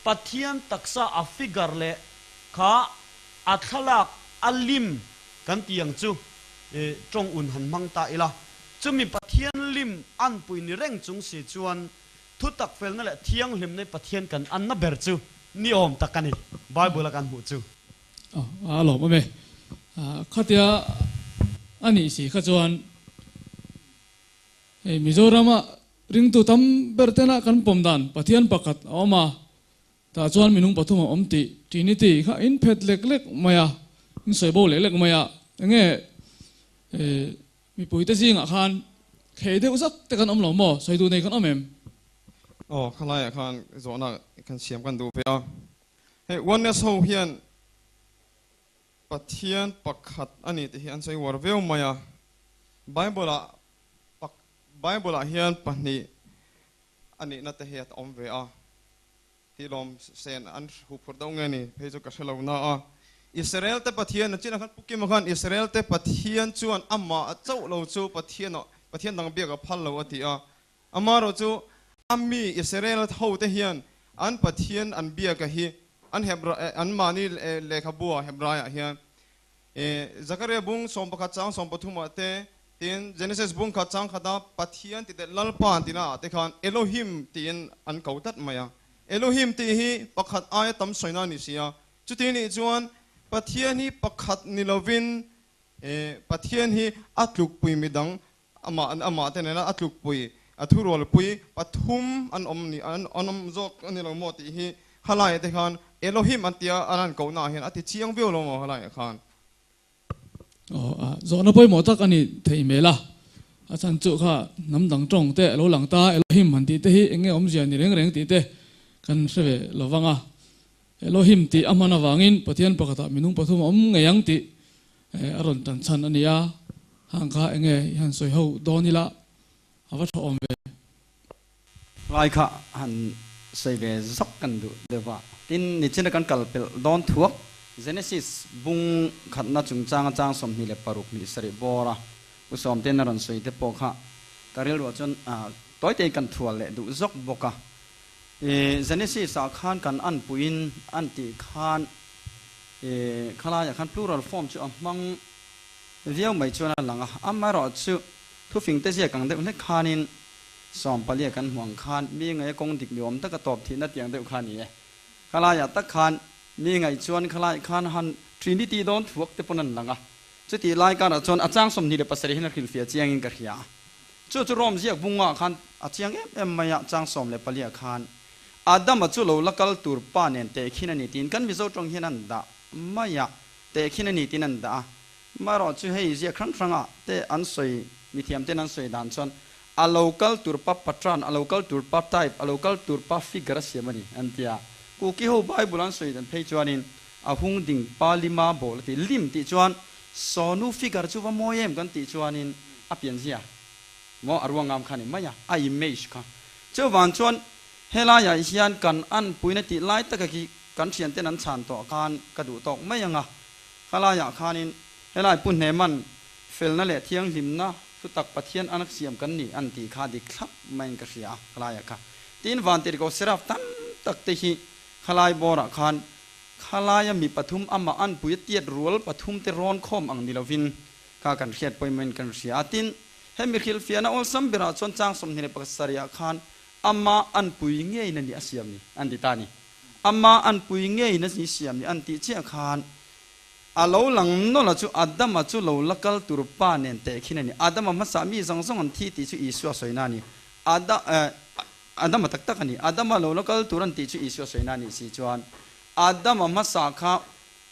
Pathian taksa a figure leh kha a thlalak a lim kan ti ang chu tawng un han hmang ta ila. Chumi Pathian lim anpui ni reng chung si chuan thutak felna leh thianghlimna hi Pathian kan anna ber chu ni awm tak a ni, Bible a kan hmuh chu. A lawm awm e. Khatia a nih si kha chuan hei Mizorama ringtu tam ber tena kan pawm dan Pathian pakhat a awm a, tah chuan minung pathum a awm tih Trinity kha in phet lek lek mai a, in sawi bo lek lek mai a, enge Mipuite zingah khan khei deuh zak te kan awm lo maw? Sawi duh nei kan awm em? Aw, khalaiah khan zawhna kan siam kan duh ve a. Hei Oneness ho hian Pathian pakhat a ni tih hi an sawi uar viau mai a. Bible-ah Bible-ah hian pahnih a nihna te hi a awm ve a. Tih lawm sen an huphurh deuh nge ni phei chu ka hre lo na a. Israel te Pathian a chinah khan Pu Kima khan Israel te Pathian chuan amah chauh lo chu Pathian Pathian dang biak a phal lo a ti a. Amaherawh chu a mi Israel ho te hian an Pathian an biak a hi an Hebra an mahni lehkhabua Hebraiah hian Zakaria bung 11 chang 13 ah te Tin, Genesis bung khat chang khata Pathian ti teh Lalpa an tihna ah te khan Elohim tiin an ko tlat mai a. Elohim tih hi pakhat aia tam sawina a ni si a. Chuti nih chuan Pathian hi pakhat ni lovin Pathian hi a tlukpui midang amah amah te nena a tlukpui a thurualpui pathum an awm ni an awm zawk a ni lo maw tih hi halaiah te khan Elohim an tia an han kohna ah hian a ti chiang viau lo maw halaiah khan. Zawhna pawimawh tak a ni thei hmel a, a chhan chu kha hnam dang tawng te a lo lang ta, Elohim han tih te hi eng nge awmzia ni reng reng tih te kan hre ve lo vang a. Elohim tih a hman avangin Pathian pakhatah minung pathum a awm ngei ang tih a rawn tan chhan a ni a, hang kha eng nge i han sawi ho dawn ila a va tha awm ve. Lai kha han sawi ve zawk kan duh deuh a. Tin, nichina kan kal pelh dawn thuak Genesis bung khatna chungchanga chang 26 hnih sarih bawr a u Sawmtein a rawn sawi te pawh kha ka rilruah chuan tawi tein kan thual leh duh zawk bawk a. Genesis ah khan kan anpuiin an tih khan khalaiah khan plural form chu a hmang viau mai chuan a lang a, amaherawhchu Thufing te ziak ang deuh hlek khanin sawmpalia kan hmuh ang khan mi ngaia kawng dik ni awm taka tawp thihna tiang deuh kha a ni e. Khalaiah tak khan mi ngaih chuan khalai khan han Trinity dawn thuak te pawn an lang a. Chutih lai karah chuan a chang 27 hian a hrilhfiah chiangin ka hria. Chu chu Rom ziak bunga khan a chiang em em mai a, chang 14 ah khan Adama chu lo la kal tur pa nen tehkhin a ni tiin kan Mizo tawng hian an dah mai a, tehkhin a ni tiin an dah a. Marawh chu hei ziak hrang hranga te an sawi, mithiam ten an sawi dan chuan a lo kal tur pa patran, a lo kal tur pa type, a lo kal tur pa figure a siam a ni an ti a. Kuki ho Bible an sawi dan phei chuanin a hung ding pa lima bawl a ti. Lim tih chuan sawnu figure chu va mawi em kan tih chuanin a pianzia maw a ruangam kha a ni mai a, a image kha. Chuvang chuan helaiah hian kan anpuina tih lai taka khi kan thianten an chhan tawh khan ka duh tawk mai ang a. Khalaiah khanin helai Pu Hneman felna leh thianghlimna thutak Pathian anak siam kan ni an tih kha dik thlap maiin ka hria a, khalaiah kha. Tin, Vantirhkoh Seraf tam tak te hi khalai bawrah khan khalaia mi pathum amah anpui a tiat rual pathum te rawn khawm ang ni lovin kha kan hriat pawimawhin kan hria a. Tin, hemi hrilhfiahna awlsam berah chuan chang 27 ah khan amah anpui ngeina ni a siam ni an ti ta a ni. Amah an pui ngei na ni siam ni an tih chiah khan a lo lang nawlh a chu Adama chu lo la kal tur pa nen teh khin a ni. Adama hmasa mi zawng zawng an thi tih chu Isua sawina a ni. Ada eh Adama tak tak a ni. Adama lo la kal tur an tih chu Isua sawina a nih si chuan Adama hmasa kha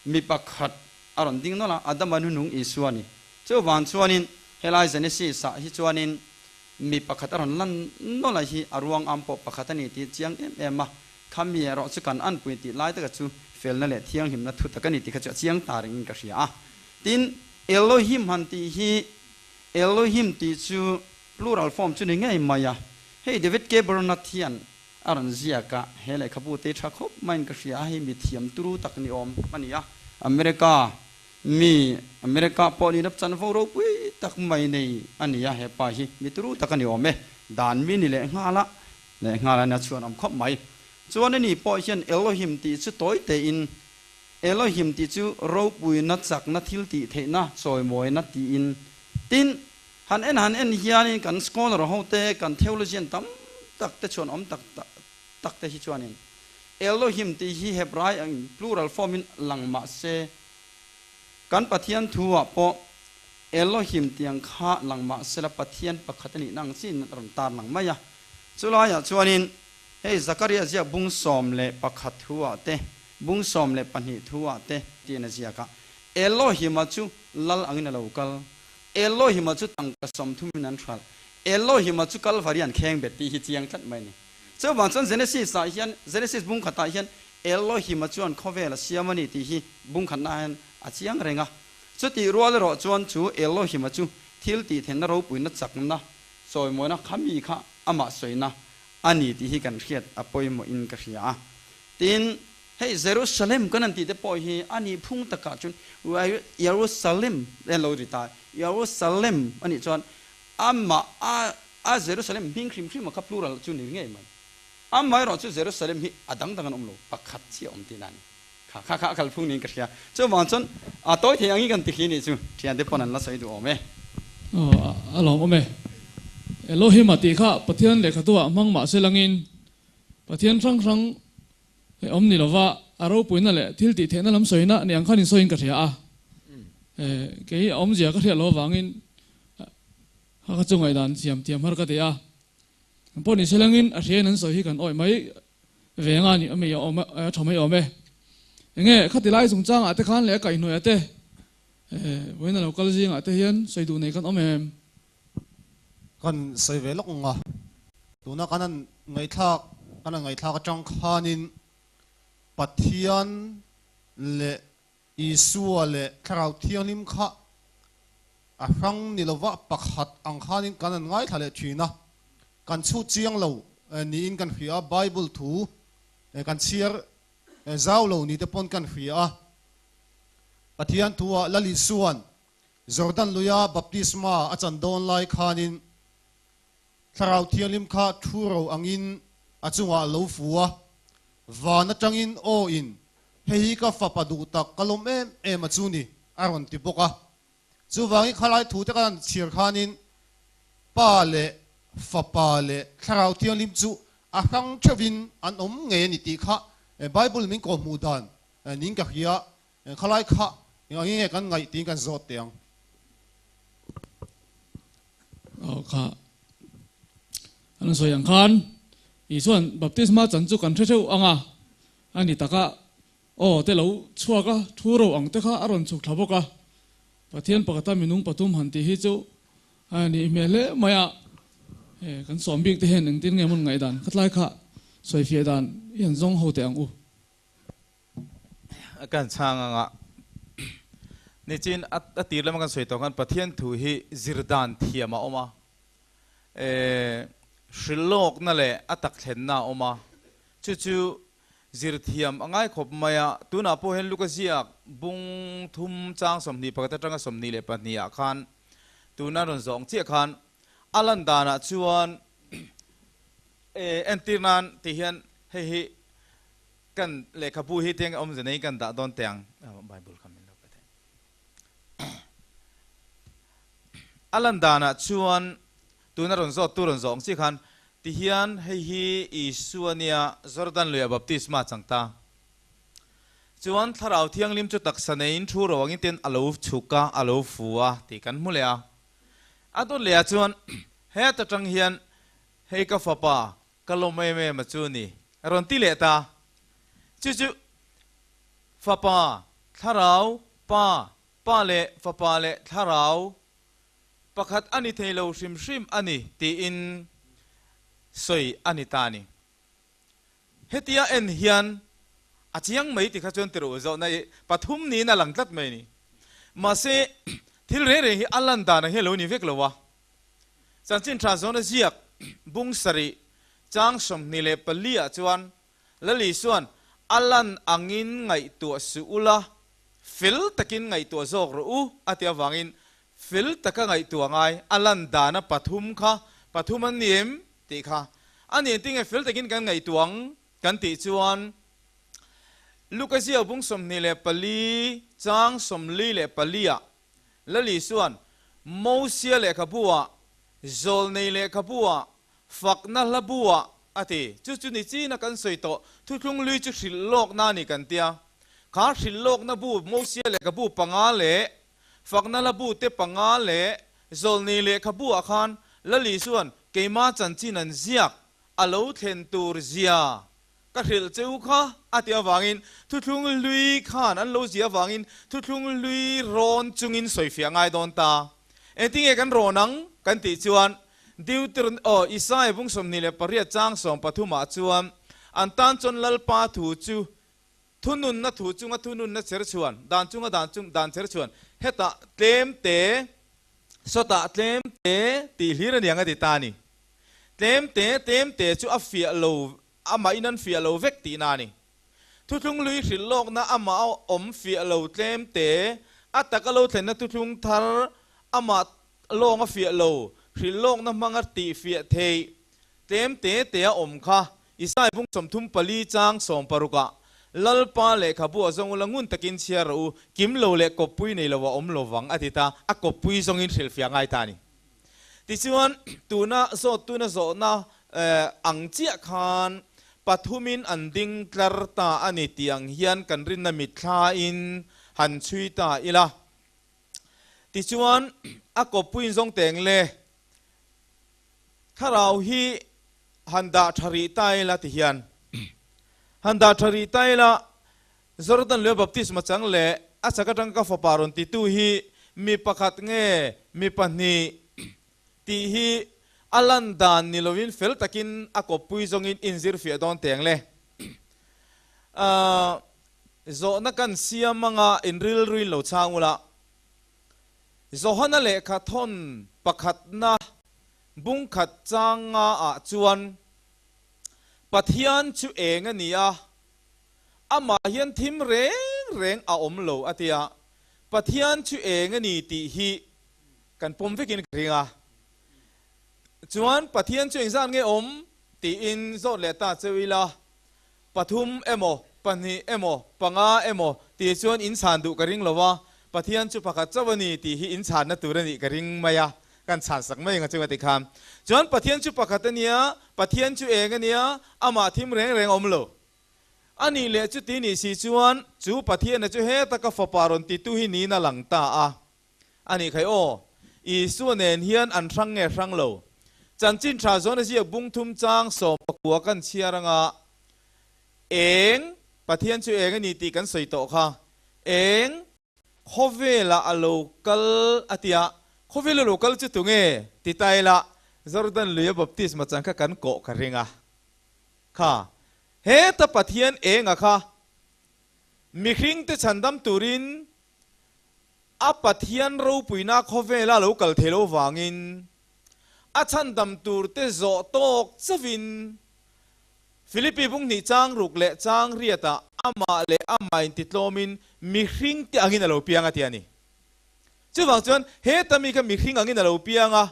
mi pakhat a rawn ding nawlh a, Adama nunung Isua a ni. Chuvang chuanin helai Genesis ah hi chuanin Mi pakhat a rawn lan nawlh a hi a ruang am pawh pakhat a ni tih chiang em em a, kha mi erawh chu kan anpui tih lai taka chu felna leh thianghlimna thu tak a ni tih kha chu a chiang ta rengin ka hria a. Tin, Elohim han tih hi, Elohim tih chu plural form chu ni ngei mai a, hei David K. Bernard hian a rawn ziak a, he lehkhabu te tha khawp maiin ka hria a, hei mi thiam turu tak ni awm a ni a, America Mi America pawh ni nap chanvo ropui tak mai nei a ni a, he pa hi mi turu tak a ni awm e, dan mi ni leh nghal a, leh nghal a nia chhuan awm khawp mai. Chuan ani pawh hian Elohim tih chu tawi tein, Elohim tih chu ropuina, chakna, thil tih theihna, chawimawina tiin. Tin, han en han en hianin kan scholar ho te, kan theologian tam tak te chhuan awm tak tak te hi chuanin Elohim tih hi Hebrai angin plural form in lang mah se, Kan Pathian thu ah pawh Elohim tiang kha lang mah sela Pathian pakhat a nihna ang chiin a rawn tar lang mai a. Chulaiah chuanin hei Zakaria ziak bung 11 thu ah te, bung 12 thu ah te tiin a ziak a, Elohim-a chu lal angin a lo kal, Elohim-a chu tangka 30 in an hralh, Elohim-a chu Kalvari an kheng bet tih hi chiang tlat mai a ni. Chuvang chuan Genesis ah hian, Genesis bung khatah hian Elohim-a chuan khawvel a siam a ni tih hi bung khatna ah hian a chiang reng a. Chutih rual erawh chuan chu Elohim-a chu thil tih thenna ropuina chakna chawimawina kha mi kha amah sawina a ni tih hi kan hriat a pawimawh in ka hria a. Tin, hei Jerusalem kan han tih te pawh hi a nih phung takah chuan Jerusalem en lo ri ta, Jerusalem a nih chuan amah a A Jerusalem hming hrim hrim a kha plural chu ni ngei mai. Amaherawh chu Jerusalem hi a dang dang an awm lo, pakhat chiah awm tihna a ni. Kha kha kha a kalphung niin ka hria. Chuvang chuan a tawi thei angin kan ti khi nih chu thiante pawn an la sawi duh awm e. Aw, a lawm awm e. Elohim a tih kha Pathian lehkhatua hmang mah se langin Pathian hrang hrang awm ni lova a ropuina leh thil tih theihna lam sawina ni ang khan insawiin ka hria a. Kei a awmzia ka hriat loh avangin Kha ka chu ngaihdan siam thiam har ka ti a, an pawh ni selangin a hriain an sawi hi kan awih mai ve anga ni ami a awm a tha mai awm e. Enge khati lai chungchangah te khan leh a kaihhnuaiah te vawiin a lo kal zingah te hian sawi duh nei kan awm em? Kan sawi ve lawk ang a, tuna kan han ngaihthlak kan han ngaihthlak atang khanin Pathian leh Isua leh Thlarau Thianghlim kha a hrang ni lova pakhat ang khanin kan han ngaithla leh thin a, kan chhut chiang lo niin kan hria a, Bible thu kan chhiar zau lo ni te pawn kan hria a. Pathian thuah Lal Isua'n Jordan luia baptisma a chan dawn lai khanin Thlarau Thianghlim kha thu ro angin a chungah a lo fu a, van atangin aw in Hei hi ka fapa duh tak ka lawm em em a chu ni, a rawn ti bawk a. Chuvangin khalai thute ka han chhiar khanin Pa leh Fapa leh Thlarau Thianghlim chu a hrang theuhin an awm ngei a ni tih kha Bible min kawhhmuh dan niin ka hria. Khalai kha eng angin nge kan ngaih tiin kan zawt teh ang. Aw kha. An sawi ang khan Isuan baptisma chan chu kan hre theuh ang a, a ni taka aw te lo chhuak a, thu ro ang te kha a rawn chhuk thla bawk a. Pathian pakhata minung pathum han tih hi chu a nih hmel hle mai a, he kan sawm bik te hian engtin nge hmun ngaihdan khatlai kha sawifiah dan i han zawng ho teh ang u. Kan chhang anga nichin a tir lama kan sawi tawh khan Pathian thu hi zir dan thiam a awm a, hrilhlawkna leh a tak thlenna a awm a, chu chu zir thiam a ngai khawp mai a. Tunah pawh hian Luka ziak bung thum chang 21 atanga 22 ah khan tuna rawn zawng chiah khan a lan danah chuan entir nan tih hian hei hi Kan lehkhabu hi tiang awmze nei kan dah dawn teh ang. Bible kha min lo pe thei. A lan danah chuan tuna rawn zawt tu rawn zawh ang chi khan tihian hei hi Isua nia Jordan luiah baptisma chang ta. Chuan Thlarau Thianghlim chu taksa neiin thu ro angin tin a lo chhuk a, a lo fu a tih kan hmu leh a. A dawt leh ah chuan heta tang hian hei ka fapa Ka lawm em em a chu ni. A rawn ti leh ta. Chu chu Fapa, Thlarau, Pa, Pa leh Fapa leh Thlarau pakhat a ni thei lo hrim hrim a ni tiin sawi a ni ta a ni. Hetia en hian a chiang mai ti kha chuan ti rawh zawhna i pathum niin a lang tlat mai a ni. Mahse thil reng reng hi a lan dan ang hi a lo ni vek lo a. Chanchin tha zawna ziak bung sarih chang 24 ah chuan Lal Isua'n a lan angin ngaihtuah suh ula, fel takin ngaihtuah zawk rawh u a ti avangin fel taka ngaihtuah ngai a lan dana pathum kha pathum an ni em tih kha a ni engtin nge fel takin kan ngaihtuah ang kan tih chuan Luka ziak bung 24 chang 44 ah Lal Isua'n Mosia lehkhabu-ah, Zawlnei lehkhabu-ah, Fakna hlabu-ah a ti. Chu chu ni china kan sawi tawh, Thuthlung lui chu hrilh lawkna a ni kan tia. Kha hrilh lawkna bu Mosia lehkhabu panga leh Fakna hlabu te panga leh Zawlnei lehkhabu-ah khan Lal Isua'n keima chanchin an ziak a lo thlen tur zia Ka hrilh che u kha a tih avangin thuthlung hlui khan an lo zia avangin thuthlung hlui rawn chungin sawifiah ngai dawn ta. Engtinge kan rawn ang kan tih chuan Deuteron aw Isaia bung 28 chang 13 ah chuan an tan chuan Lalpa thu chu thununna thu chunga thununna cher chhuan dan chunga dan chung dan cher chhuan hetah tlem te sawtah tlem te tih hlir a niang a ti ta a ni. Tlem te tlem te chu a fiah lo, amah in an fiah lo vek tihna a ni. Thuthlung lui hrilh lawkna amah a awm fiah lo tlem te, a taka lo thlenna thuthlung thar amah lawng a fiah lo, hrilh lawkna hmanga tih fiah theih tlem te te a awm kha Isai bung 34 chang 16 ah Lalpa lehkhabu a zawng ula ngun takin chhiar rawh u, kim lo leh kawppui nei lo a awm lo vang a ti ta, a kawppui zawngin hrilhfiah ngai ta a ni. Tichuan, tuna zawt tuna zawhna ang chiah khan pathumin an ding tlar ta a ni tih ang hian kan rinna mitthlain han chhui ta ila. Tichuan, a kawppuiin zawng teng le, thlarau hi han dah tha rih ta ila ti hian han dah tha rih ta ila, Jordan leh baptisma chang leh a chak atang ka fapa rawn titu hi mi pakhat nge mi pahnih tih hi a lan dan ni lovin fel takin a kawppui zawngin inzir fiah dawn teng le. Zawhna kan siam anga inrilruin lo chhang ula, Johana lehkha thawn pakhatna bungkhat chang nga ah chuan Pathian chu eng a ni a, Amah hian thim reng reng a awm lo a tia, Pathian chu eng a ni tih hi kan pawm vekin ka ring a. Chuan Pathian chu engzat nge awm tiin zawt leh ta cheu ila, pathum emaw, pahnih emaw, panga emaw tih chuan in chhan duh ka ring lo a, Pathian chu pakhat chauh a ni tih hi in chhanna tur a nih ka ring mai a, kan chhan sak mai ang a chunga tikhan. Chuan Pathian chu pakhat a nia, Pathian chu eng a nia, amah thim reng reng a awm lo. A nih leh chuti nih si chuan chu Pathiana chu heta ka fapa rawn titu hi niin a lang ta a. A nih khai aw, Isua nen hian an hrang nge hrang lo. Chanchin tha zawn a ziak bung thum chang 19 kan chhiar anga eng Pathian chu eng a ni tih kan sawi tawh kha. Eng khawvelah a lo kal a tia, khawvel a lo kal chu tunge ti ta ila Jordan luia baptisma chang kha kan kawh ka ring a kha. Heta Pathian eng a kha mihringte chhandam turin A Pathian ropuina khawvela lo kal thei lo vangin a chhandam turte zawh tawk chauhin Philippi bunghnih chang ruk leh chang riatah amah leh amah intitlawmin mihring te angin a lo piang a ti a ni. Chuvang chuan heta mi kha mihring angin a lo piang a,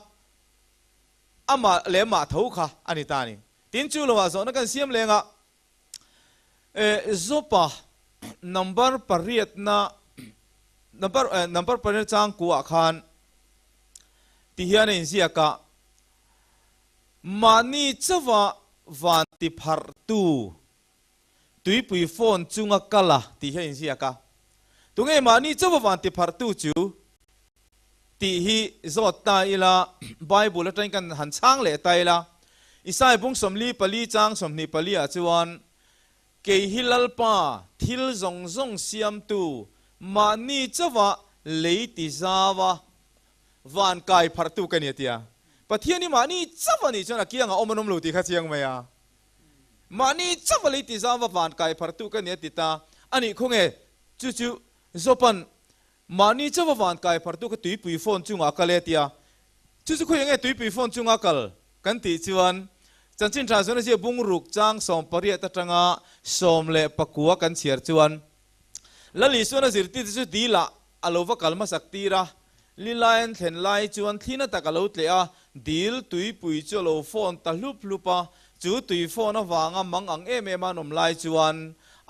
amah leh amah tho kha a ni ta a ni. Tin, chu lovah zawhna kan siam leng a, Zopa number pariatna number number pariat changkuah khan ti hian a inziak a, Mahni chauha van ti pharhtu tuipui phone chunga kal a tih hi a inziak a. Tunge mahni chauha van ti pharhtu chu tih hi zawt ta ila, Bible atangin kan han chhang leh ta ila, Isai bung 44 chang 24 ah chuan, Kei hi Lalpa, thil zawng zawng siamtu, mahni chauha lei ti zau a, van kai pharhtu ka ni a ti a. Pathian hi mahni chauh a nih chuan a kiangah awm an awm lo tih kha chiang mai a. Mahni chauha lei ti zau a, van kai pharhtu ka ni a ti ta a nih khawnge chu chu Jopan Mahni chauha van kai phartu kha tuipui phone chungah a kal e tia, chu chu khawiah nge tuipui phone chunga kal kan tih chuan chanchin tha zawn a zia bung ruk chang 18 atanga 19 kan chhiar chuan Lal Isuan a zirtirte chu dilah a lo va kal hmasak tir a, lilai an thlen lai chuan thlina tak a lo tleh a, dil tuipui chu a lo phone ta hlup hlup a, chu tui phone avanga mang ang em em a an awm lai chuan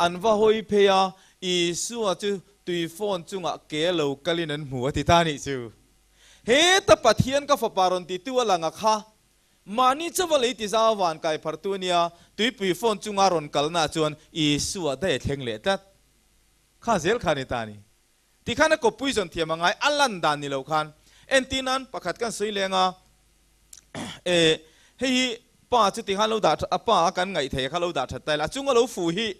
an va hawi phei a, Isua chu Tui phone chungah ke lo kalin an hmu a ti ta nih chu. Heta Pathian ka fapa rawn titu a lang a kha. Mahni chauha lei ti zau van kai phartu a nia, tuipui phone chunga rawn kalna chuan Isua daih a thleng leh tlat. Kha zel kha a ni ta ni. Tikhan a kawppui zawn thiam a ngai, a lan dan ni lo khan. Entirnan pakhat kan sawi leng a, e hei hi pa chu tikhan lo dah a pa a kan ngaih thei a kha lo dah that ta ila, a chung a lo fu hi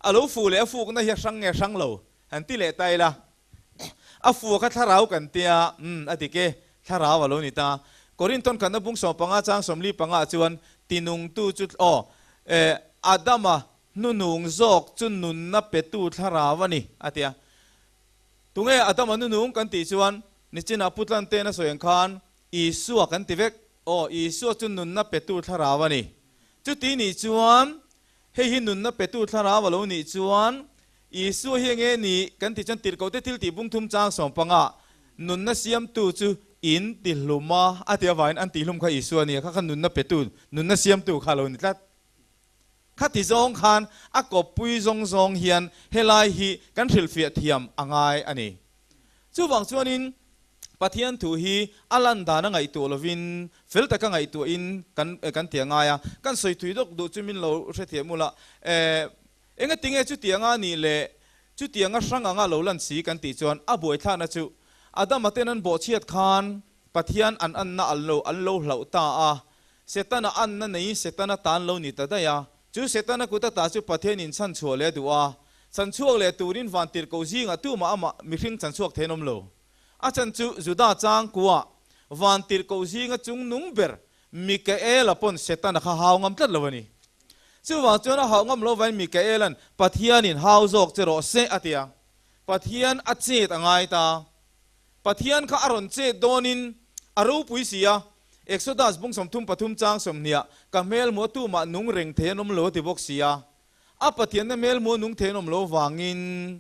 A lo fu leh a fukna hi a hrang nge hrang lo han ti leh ta ila, a fu kha thlarau kan tia, umm a dik e, thlarau a lo ni ta. Korinthon khatna bung 15 chang 45 ah chuan tinungtu chu aw, eh, Adama hnunung zawk chu nunna petu thlarau a ni a tia. Tunge Adama hnunung kan tih chuan nichinah Pu Tlantena sawi ang khan Isua kan ti vek, aw, Isua chu nunna petu thlarau a ni. Chuti nih chuan Hei hi nunna petu thlarau a lo nih chuan Isua hi enge ni kan tih chuan tirhkohte thil tih bung thum chang 15 nunna siamtu chu in ti hlum a, a ti avangin an tihhlum kha Isua a ni a, kha kha nunna petu, nunna siamtu kha a lo ni tlat. Khati zawng khan a kawppui zawng zawng hian helai hi kan hrilhfiah thiam a ngai a ni. Chuvang chuanin Pathian thu hi a lan dan a ngaihtuah lovin fel taka ngaihtuahin kan kan ti a ngai a, kan sawi thui dawk duh chu min lo hrethiam ula, eh engatinge chutianga nih leh chutianga hrang anga lo lan si kan tih chuan a buaithlakna chu Adama ten an bawhchhiat khan Pathian an anna an lo an lo hlauh ta a, Setana anna neiin Setana tan lo ni ta daih a, chu Setana kut ata chu Pathianin chhanchhuah leh a duh a, Chanchhuak leh turin van tirhkoh zingah tumah amah mihring chanchhuak thein awm lo. A chan chu Juda changkua van tirhkoh zinga chungnung ber Mikaela pawn Setana kha hau ngam tlat lo a ni. Chuvang chuan a hauh ngam lo vain Mikaela'n Pathianin hau zawk che rawh se a ti a. Pathian a chet a ngai ta. Pathian kha a rawn chet dawnin a ropui si a, Exodus bung 33 chang 20 ka hmelmuah tumah nung reng thei an awm lo a ti bawk si a. A Pathianna hmelhmuh nung thei an awm lo vangin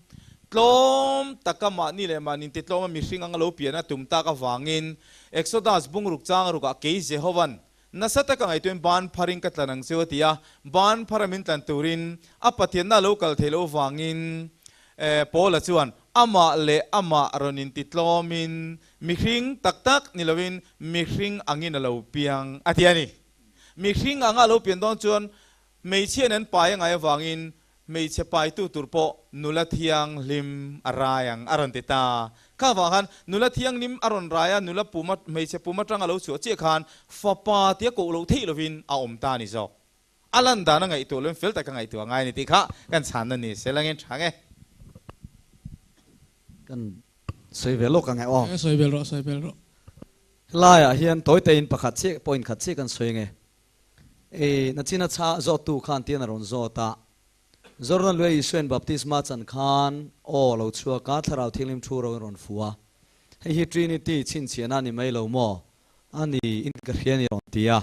tlawm taka mahni leh mahni inti tlawma mihring anga lo pian a tum tak avangin Exodus bungruk chang rukah kei Jehovan nasa taka ngaihtuahin ban pharin ka tlan ang cheu a ti a, ban phara min tlan turin a Pathianna a lo kal thei lo vangin Paula chuan amah leh amah rawn inti tlawmin mihring tak tak ni loin mihring angin a lo piang a ti a ni. Mihring anga a lo pian dawn chuan Hmeichhia nen pai a ngai avangin Hmeichhe paitu tur pawh nula thianghlim a rai ang a rawn ti ta. Kha vang khan nula thianghlim a rawn rai a, nula puma, hmeichhe pum atanga lo chhuah chiah khan fapa tia koh loh theih lovin a awm ta a ni zawk. A lan dan a ngaihtuah loin fel taka ngaihtuah ngai a ni tih kha kan chhanna ni se langin tha nge. Kan sawi ve lawk ang e aw. Sawi vel rawh, sawi vel rawh. Helaiah hian tawitein pakhat chiah, point khat chiah kan sawi nge. E, nachina chha zawttu khan tian a rawn zawt a. Jordan lui a Isuain baptisma chan khan aw lo chhuak a, Thlarau Thianghlim thu ro in rawn fu a. Hei hi Trinity chhinchhiahna a ni mai lo maw? A ni in ka hria a ni rawn ti a.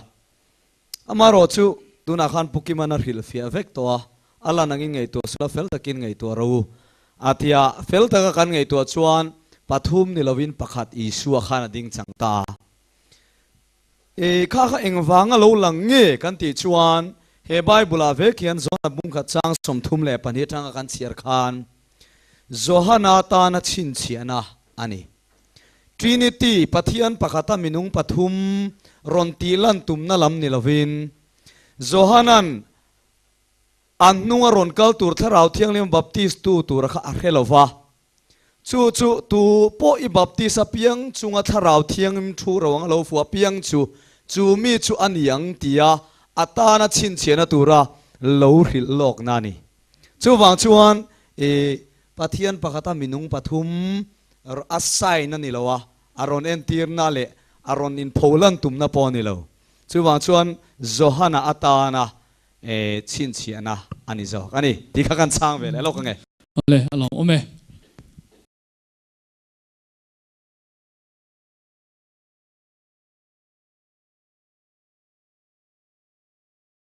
Amaherawh chu tunah khan Pu Kiman a hrilh fiah vek tawh a, a lan angin ngaihtuah sula fel takin ngaihtuah ro u. A ti a, fel taka kan ngaihtuah chuan pathum ni lovin pakhat Isua khan a ding chang ta a. E, kha kha engvanga lo lang nge kan tih chuan he Bible-ah vek hian Johana bungkhat chang 32 atanga kan chhiar khan Johana tana chhinchhiahna a ni. Trinity, Pathian pakhata minung pathum rawn tih lan tumna lam ni lovin Johana'n an hnunga rawn kal tur Thlarau Thianghlim Baptist tu tura kha a hre lova. Chu chu tu pawh i baptis apiang chunga Thlarau Thianghlim thu ro anga lo fuh apiang chu, chu mi chu a ni ang tia a tana chhinchhiahna tura lo hrilh lawkna a ni. Chuvang chuan i Pathian pakhata minung pathum a sign a ni lo a, a rawn entirna leh a rawn inpholan tumna pawh a ni lo. Chuvang chuan Johana atana E, chhinchhiahna a ni zawk a ni tih kha kan chhang ve leh lawk ange. Awle, a lawm awm e.